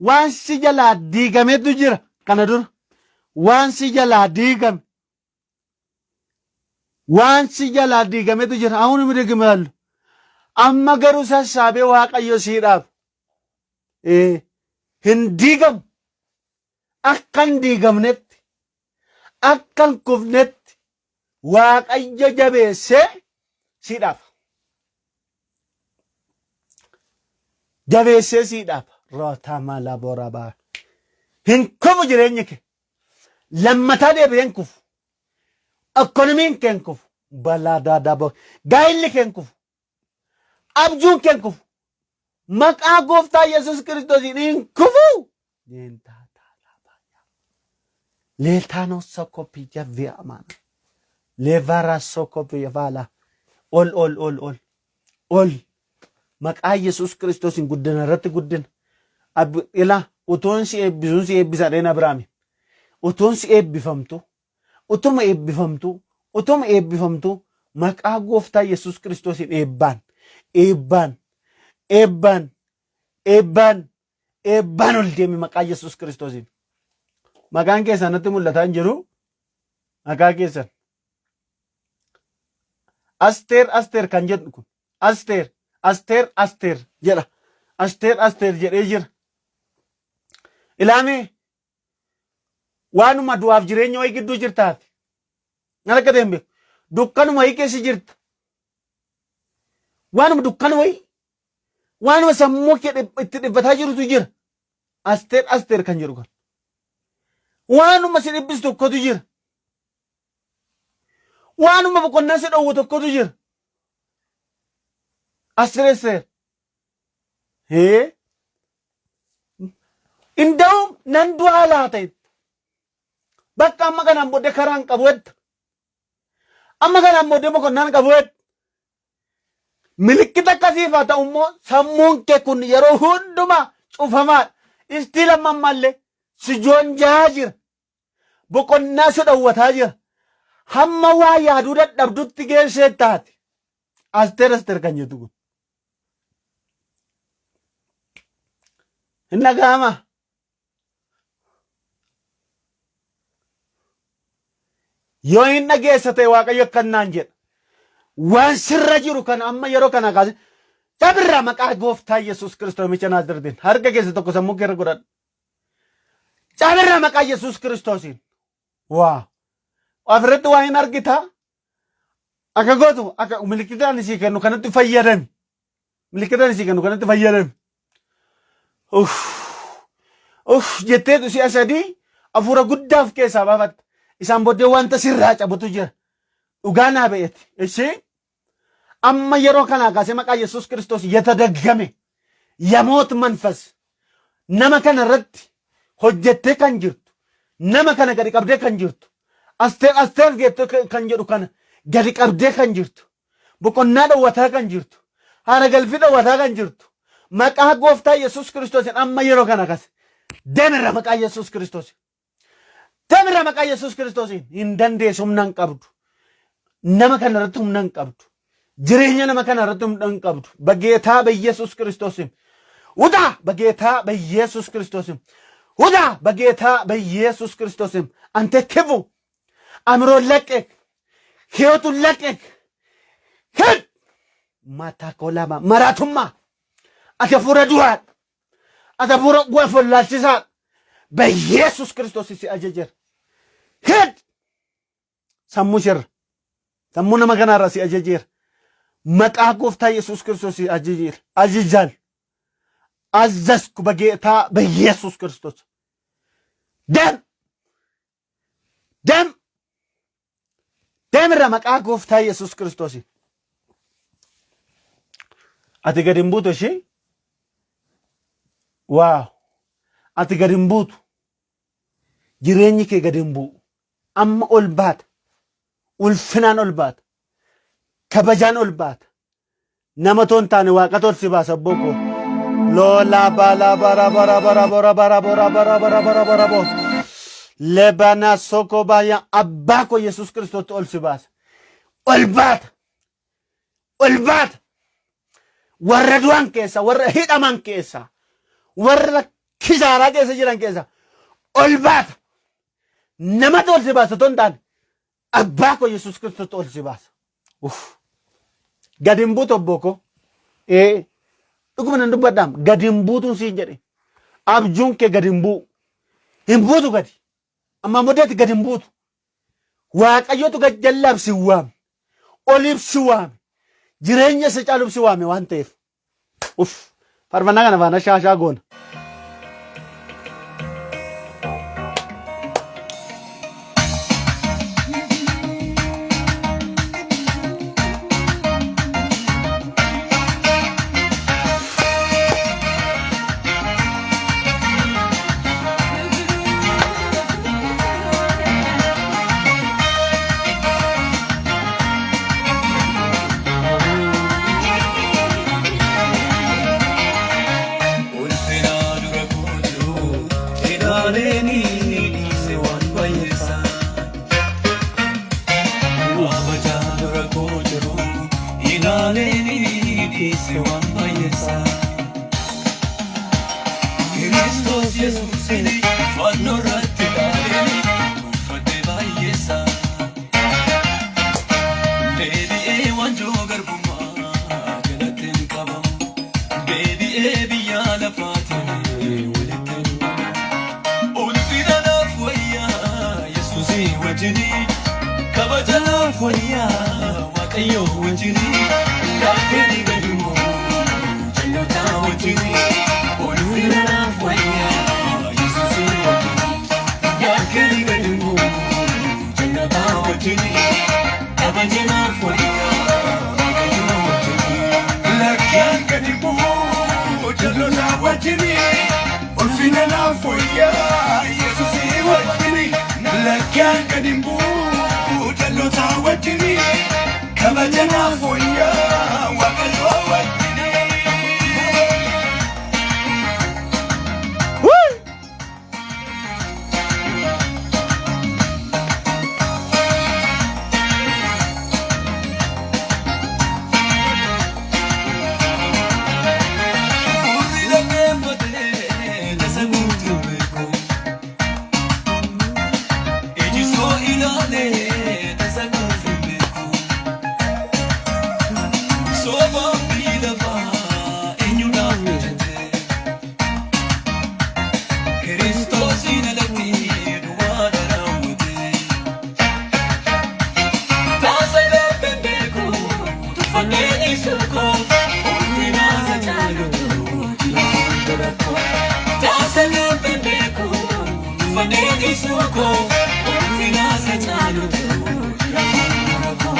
[SPEAKER 2] Waan si jalaa diigametu jira kana dura. Waan si jalaa diigame. Waan si jalaa diigametu jira. Ahuun midigimaallu. Amma garuu sassaabee Waaqayyo sii dhaabu. Ee, hin diigamu. Akka hin diigamnetti, akka hin kufnetti Waaqayyo jabeessee sii dhaaba. Jabeessee sii dhaaba. Rootamaa laboorabaa. Hin kufu jireenyi kee. Lammataa deebi'ee hin kufu. Ikkonomiin kee hin kufu. Balaa daadaa Gaa'illi kee hin kufu. Abjuun kee hin kufu. Maqaa gooftaa Yesuus Kiristoosiin hin kufu. Leetaanoo sokopiyya vi'amaana. Leevara sokopiyya vaala. Ol ol ol ol. Ol. Maqaa Yesuus Kiristoosiin guddina irratti guddina. Ilaa utuun si eebbisuun si eebbisa dheen Abiraami. Utuun si eebbifamtu utuma eebbifamtuu, utuma eebbifamtuu maqaa gooftaa Yesuus Kiristoosiin eebbaan, eebbaan, eebbaan, eebbaan, eebbaan ol deemi maqaa Yesuus Kiristoosiin. Maqaan keessan natti mul'ataa hin jiru. Maqaa keessan. Asteer Asteer kan jedhu kun. Asteer Asteer Asteer jedha. Asteer Asteer jedhee jira. Ilaamee Waanuma du'aaf jireenya wayii gidduu jirtaati. Maal akka ta'e hin beeku. Dukkanuma wayii keessa jirta. Waanuma dukkana wayii waanuma sammuu kee itti dhibbataa jirutu jira. Asteer Asteer kan jedhu kan. Waanuma si dhibbisu tokkotu jira. Waanuma boqonnaa si dhowwu tokkotu jira. Asteer Asteer. Hee. Inda'uum nan du'aa laata jette. Bakka amma kanaan booddee karaan qabu jetta. Amma kanaan booddee boqonnaan qabu jetta. Milikkita akkasiif haa ta'u immoo sammuun kee kun yeroo hundumaa cufamaadha. Istii lamma ammallee si joonjaa jira. Boqonnaa si dhowwataa jira. Hamma waa yaaduu dadhabdutti geessee taate. Asteer Asteer kan jettu kun. Hin dhaga'ama. Yoo hin dhageessa ta'e Waaqayyo akkan naan jedha. Waan sirra jiru kana amma yeroo kana kaase cabirraa maqaa gooftaa Yesuus Kiristoos namicha Naazreetiin harka keessa tokko sammuu keerra godhadhu. Cabirraa maqaa Yesuus Kiristoosiin. Waa. Ofirratti waa hin argitaa? Akka gootu akka milikkita ani sii kennu kanatti fayyadami. Milikkita ani sii kennu kanatti fayyadami. Uff. Uff jetteetu si'a sadii hafuura guddaa of keessaa baafatta. Isaan booddee wanta sirraa cabutu jira. Dhugaa naa ba'eeti. Ishee amma yeroo kanaa kaasee maqaa Yesuus Kiristoos yatadaggame yamoot manfas nama kana irratti hojjettee kan jirtu nama kana gadi qabdee kan jirtu asteer asteer jettee kan jedhu kana gadi qabdee kan jirtu boqonnaa dhowwataa kan jirtu haara galfii dhowwataa kan jirtu Maqaa gooftaa Yesuus Kiristoosiin amma yeroo kana kas. Deemirra maqaa Yesuus Kiristoosiin. Deemirra maqaa Yesuus Kiristoosiin. Hin dandeessu humna hin qabdu. Nama kana irratti humna hin qabdu. Jireenya nama kana irratti humna hin qabdu. በጌታ በኢየሱስ ክርስቶስ ስም ውጣ! በጌታ በኢየሱስ ክርስቶስ ስም ውጣ! በጌታ በኢየሱስ ክርስቶስ ስም አንተ ክፉ አእምሮን ለቀቅ፣ ህይወቱን ለቀቅ። ሂድ! ማታኮላማ መራቱማ ati hafuura du'aa ati hafuura wallaalchisaa በኢየሱስ ክርስቶስ si ajajeera. ሂድ! Sammuu isheerra sammuu nama kanaarraa si ajajeera. Maqaa gooftaa Yesuus Kiristoos si ajajeera. Ajajal አዘዝኩ በጌታ በኢየሱስ ክርስቶስ ደም ደም deemirra maqaa gooftaa Yesuus Kiristoos. Ati gad hin buutu ishee? Waaw! Ati gad hin buutu. Jireenyi kee gad hin bu'u. Amma ol baata. Ulfinaan ol baata. Kabajaan ol baata. Nama otoo hin taane waaqatu ol si baasa abboo koo. Loola bala bara bara bara bara bara bara bara bara bara bara bo. Lebana soko baya abbaa koo Yesuus Kiristoos ol si baasa. Ol baata. Ol baata. Warra du'an keessa, warra hidhaman keessa, warra kisaaraa keessa jiran keessa ol baata. Namatu ol si baasa otoo hin taane abbaa koo Yesuus Kiristoos ol si baasa. Uff. Gad hin buutu obboo koo. Ee dhuguma nan dubbadhaam gad hin buutuun siin jedhe. Abjuun kee gad hin bu'u. Hin buutu gadi. Amma booddeetti gad hin buutu. Waaqayyotu gad jallaaf si waame. Oliif si waame. Jireenya isa caaluuf si waame waan ta'eef. Uff. Faarfannaa kana faana shaashaa goona.
[SPEAKER 1] Ulfina dura koo jiru ilaaleen dhiise waan baay'eessa. Kabajaa dura koo jiru ilaaleen dhiise waan baay'eessa. Kiristoos Yesuusin fannoo irratti ilaaleen tuffadhe baay'eessa. Deebi'ee waanjoo garbummaa jalatti hin qabamu. Deebi'ee biyya lafaatiin walitti hin makamu. Ulfina naaf wayyaa Yesuusii wajjinii. Kabaja naaf wayyaa Waaqayyo wajjinii. Laakkeen gadi moo jalloota wajjinii. Ulfina naaf wayyaa Yesuusii wajjinii. Laakkeen gadi moo jalloota wajjinii. Kabaja naaf wayyaa Waaqayyo wajjinii.
[SPEAKER 4] Lakkeen gadi bu'uu jalloota wajjinii. Ulfina naaf wayyaa Yesuusii wajjinii. Lakkeen gadi bu'uu jalloota wajjinii. Kabaja naaf wayyaa Waaqayyo wajjinii.
[SPEAKER 2] Woo!
[SPEAKER 1] Gurri dhaggeeffatee tasa guutuu beeku. Iji soo ilaalee tasa quufu beeku. Soobaan biyyi lafaa eenyuudhaaf mijate? Kiristoosiin alatti duwwaa raawwate. Taasa darbee beeku tuffannee dhiisuu koo ulfina isa caalutu jira fuuldura koo. Taasa darbee beeku tuffannee dhiisuu koo ulfina isa caalutu jira fuuldura koo.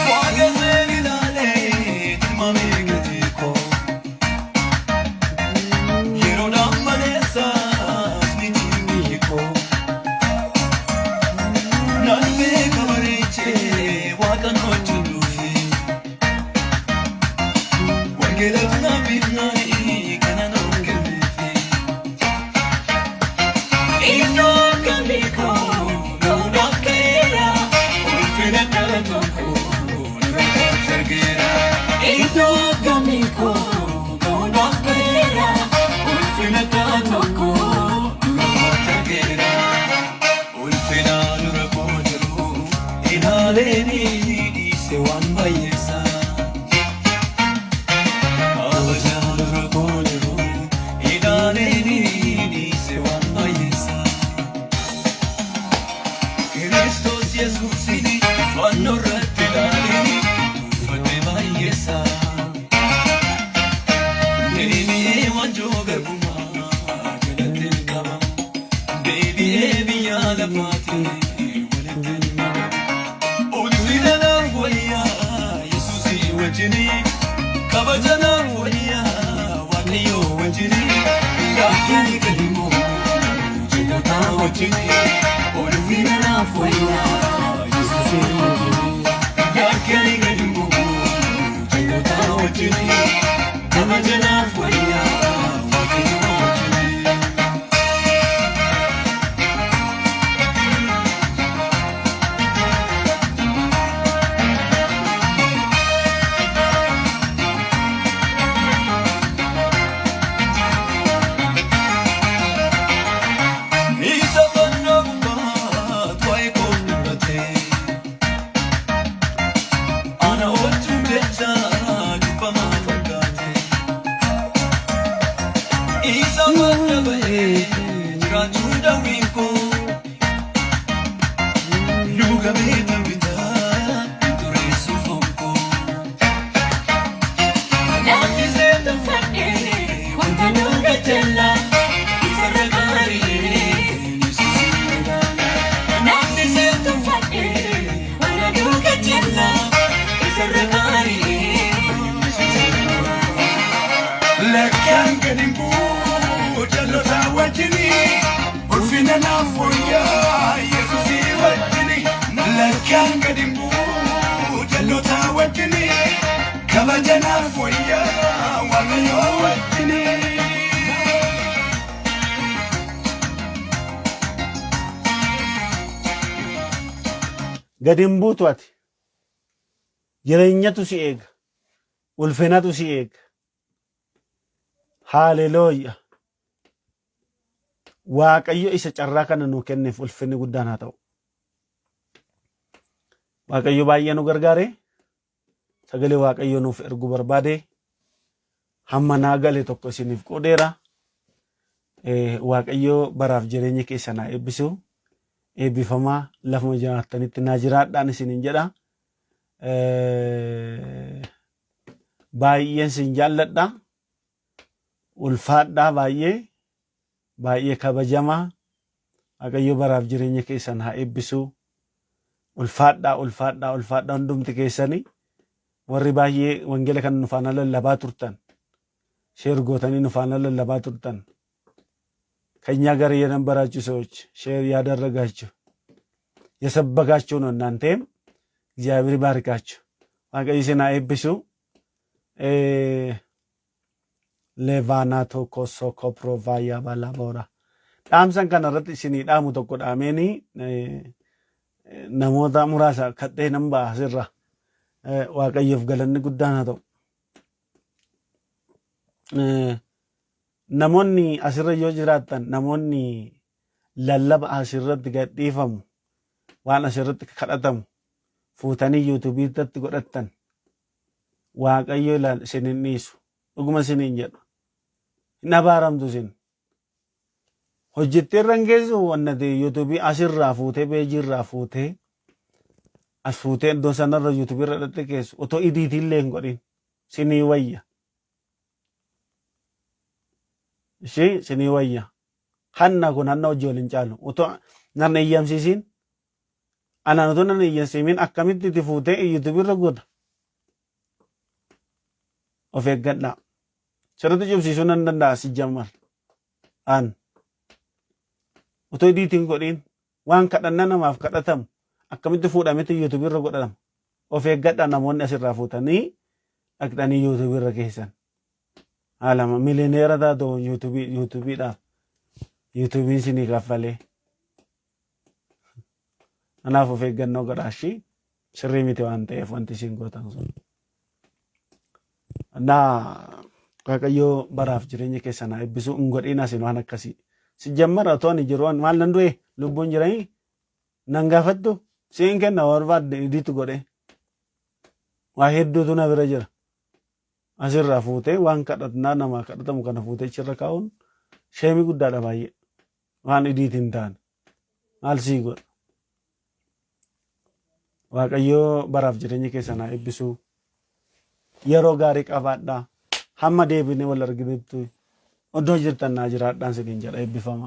[SPEAKER 1] Waaqesseen ilaalee tilmaamee gatii koo. hojjedhuufi. Wangeelatu naaf himnaani kana nuuf kenneefi. Iddoo akkamii koo ga'uudhaaf ka'eera. Ulfina dhala tokko dura kootti argeera. Iddoo akkamii koo ga'uudhaaf ka'eera. Ulfina dhala tokko dura kootti argeera. Ulfina dura koo jiru ilaaleeni dhiise waan baay'eessa. Kabaja dura koo jiru ilaaleeni dhiise waan baay'eessa. Kiristoos Yesuusin fannoo irratti ilaalini tuffadhe baay'eessa. Deebi'ee waanjoo garbummaa jalatti hin qabamu. Deebi'ee biyya lafaatiin walitti hin makamu. Ulfina naaf wayyaa Yesuusii wajjini. Kabaja naaf wayyaa Waaqayyoo wajjini. Lakkeen gadi immoo jilloota wajjini. Ulfina naaf wayyaa Yesuusii wajjini. Lakkeen gadi immoo jilloota wajjini. Kabaja naaf wayyaa Waaqayyoo wajjini. Isa fannoo gubbaa waa'ee koof dubbate. Ana oolchuuf jecha cubbamaa fakkaate. Isa madda ba'ee jiraachuu dawwiin koo. Lugamee nan bitaa xureessu foon koo. Namni seeta fadhee wanta nu gajjalla. Isarra gaarii Yesuus ilaala. Namni seeta fadhee wanta nu gajjalla. Isarra gaarii Yesuus ilaala.
[SPEAKER 4] Lakkaan gadi bu'u jalloota wajjini. Ulfina naaf wayyaa Yesuusii wajjini. Lakkaan gadi bu'u jalloota wajjini. Kabaja naaf wayyaa Waaqayyoo wajjini.
[SPEAKER 2] Gadi hin buutu ati. Jireenyatu si eega. Ulfinatu si eega. Haalelooyya. Waaqayyo isa carraa kana nuu kenneef ulfinni guddaan haa ta'u. Waaqayyo baay'ee nu gargaare. Sagalee Waaqayyo nuuf ergu barbaade. Hamma naa gale tokko isiniif qoodeera. Waaqayyo baraaf jireenya keessan haa eebbisu. Eebbifamaa lafuma jiraattanitti naa jiraadhaan isiniin jedha. Baay'een sin jaalladha. Ulfaadhaa baay'ee baay'ee kabajamaa. Waaqayyo baraaf jireenya keessan haa eebbisu. Ulfaadhaa ulfaadhaa ulfaadhaa hundumti keessanii warri baay'ee wangeela kana nu faana lallabaa turtan. Share gootanii nu faana lallabaa turtan. ከኛ ጋር የነበራችሁ ሰዎች share ያደረጋችሁ የሰበካችሁ ነው። እናንተም እግዚአብሔር ይባርካችሁ። Waaqayyo isin haa eebbisu. Levaanaatoo kosoo koprovaayaa balaaboora. Dhaamsan kana irratti isinii dhaamu tokko dhaameeni namoota muraasa kadhee nan ba'a asirra. Waaqayyoof galanni guddaan haa ta'u. Namoonni asirra yoo jiraattan namoonni lallaba asirratti gadhiifamu waan asirratti kadhatamu fuutanii yuutuubii irratti godhattan Waaqayyo ilaal isin hin dhiisu. Dhuguma isiniin jedha. Hin abaaramtu isin. Hojjettee irra hin geessu wannati yuutuubii asirraa fuutee peejii irraa fuutee as fuutee iddoo sanarra yuutuubii irra dhatte keessu otoo idiitii illee hin godhin sinii wayya. Ishee sinii wayya. Hanna kun hanna hojii waliin caalu. Otoo nan eeyyamsiisiin anaan otoo nan eeyyamsiimin akkamitti itti fuutee yuutuubii irra goota. Of eeggadhaa. Sirriitti cimsiisuu nan danda'a si jammar. An. Otoo idiitiin godhiin waan kadhannaa namaaf kadhatamu akkamitti fuudhametti yuutuubii irra godhatama. Of eeggadhaa namoonni asirraa fuutanii dhaqxanii yuutuubii irra keessan. Haalama miliyoneera taatu yuutuubii yuutuubiidhaaf yuutuubiin sinii kaffalee. Kanaaf of eeggannoo godhaa ishii sirrii miti waan ta'eef wanti isin gootan sun. Naa Waaqayyoo baraaf jireenya keessan haa eebbisu hin godhiin asin waan akkasii. Si jammara otoo ani jiru maal nan du'e lubbuun jiranii nan gaafattu siin kenna barbaadde idiitu godhe. Waa hedduutu na bira jira. Asirraa fuutee waan kadhatnaa namaa kadhatamu kana fuutee achirra kaa'uun sheemii guddaadha baay'ee. Waan idiitiin hin taane. Maal sii godha? Waaqayyoo baraaf jireenya keessan haa eebbisu. Yeroo gaarii qabaadhaa. Hamma deebinee wal arginutti iddoo jirtan naa jiraadhaan isiniin jedha eebbifama.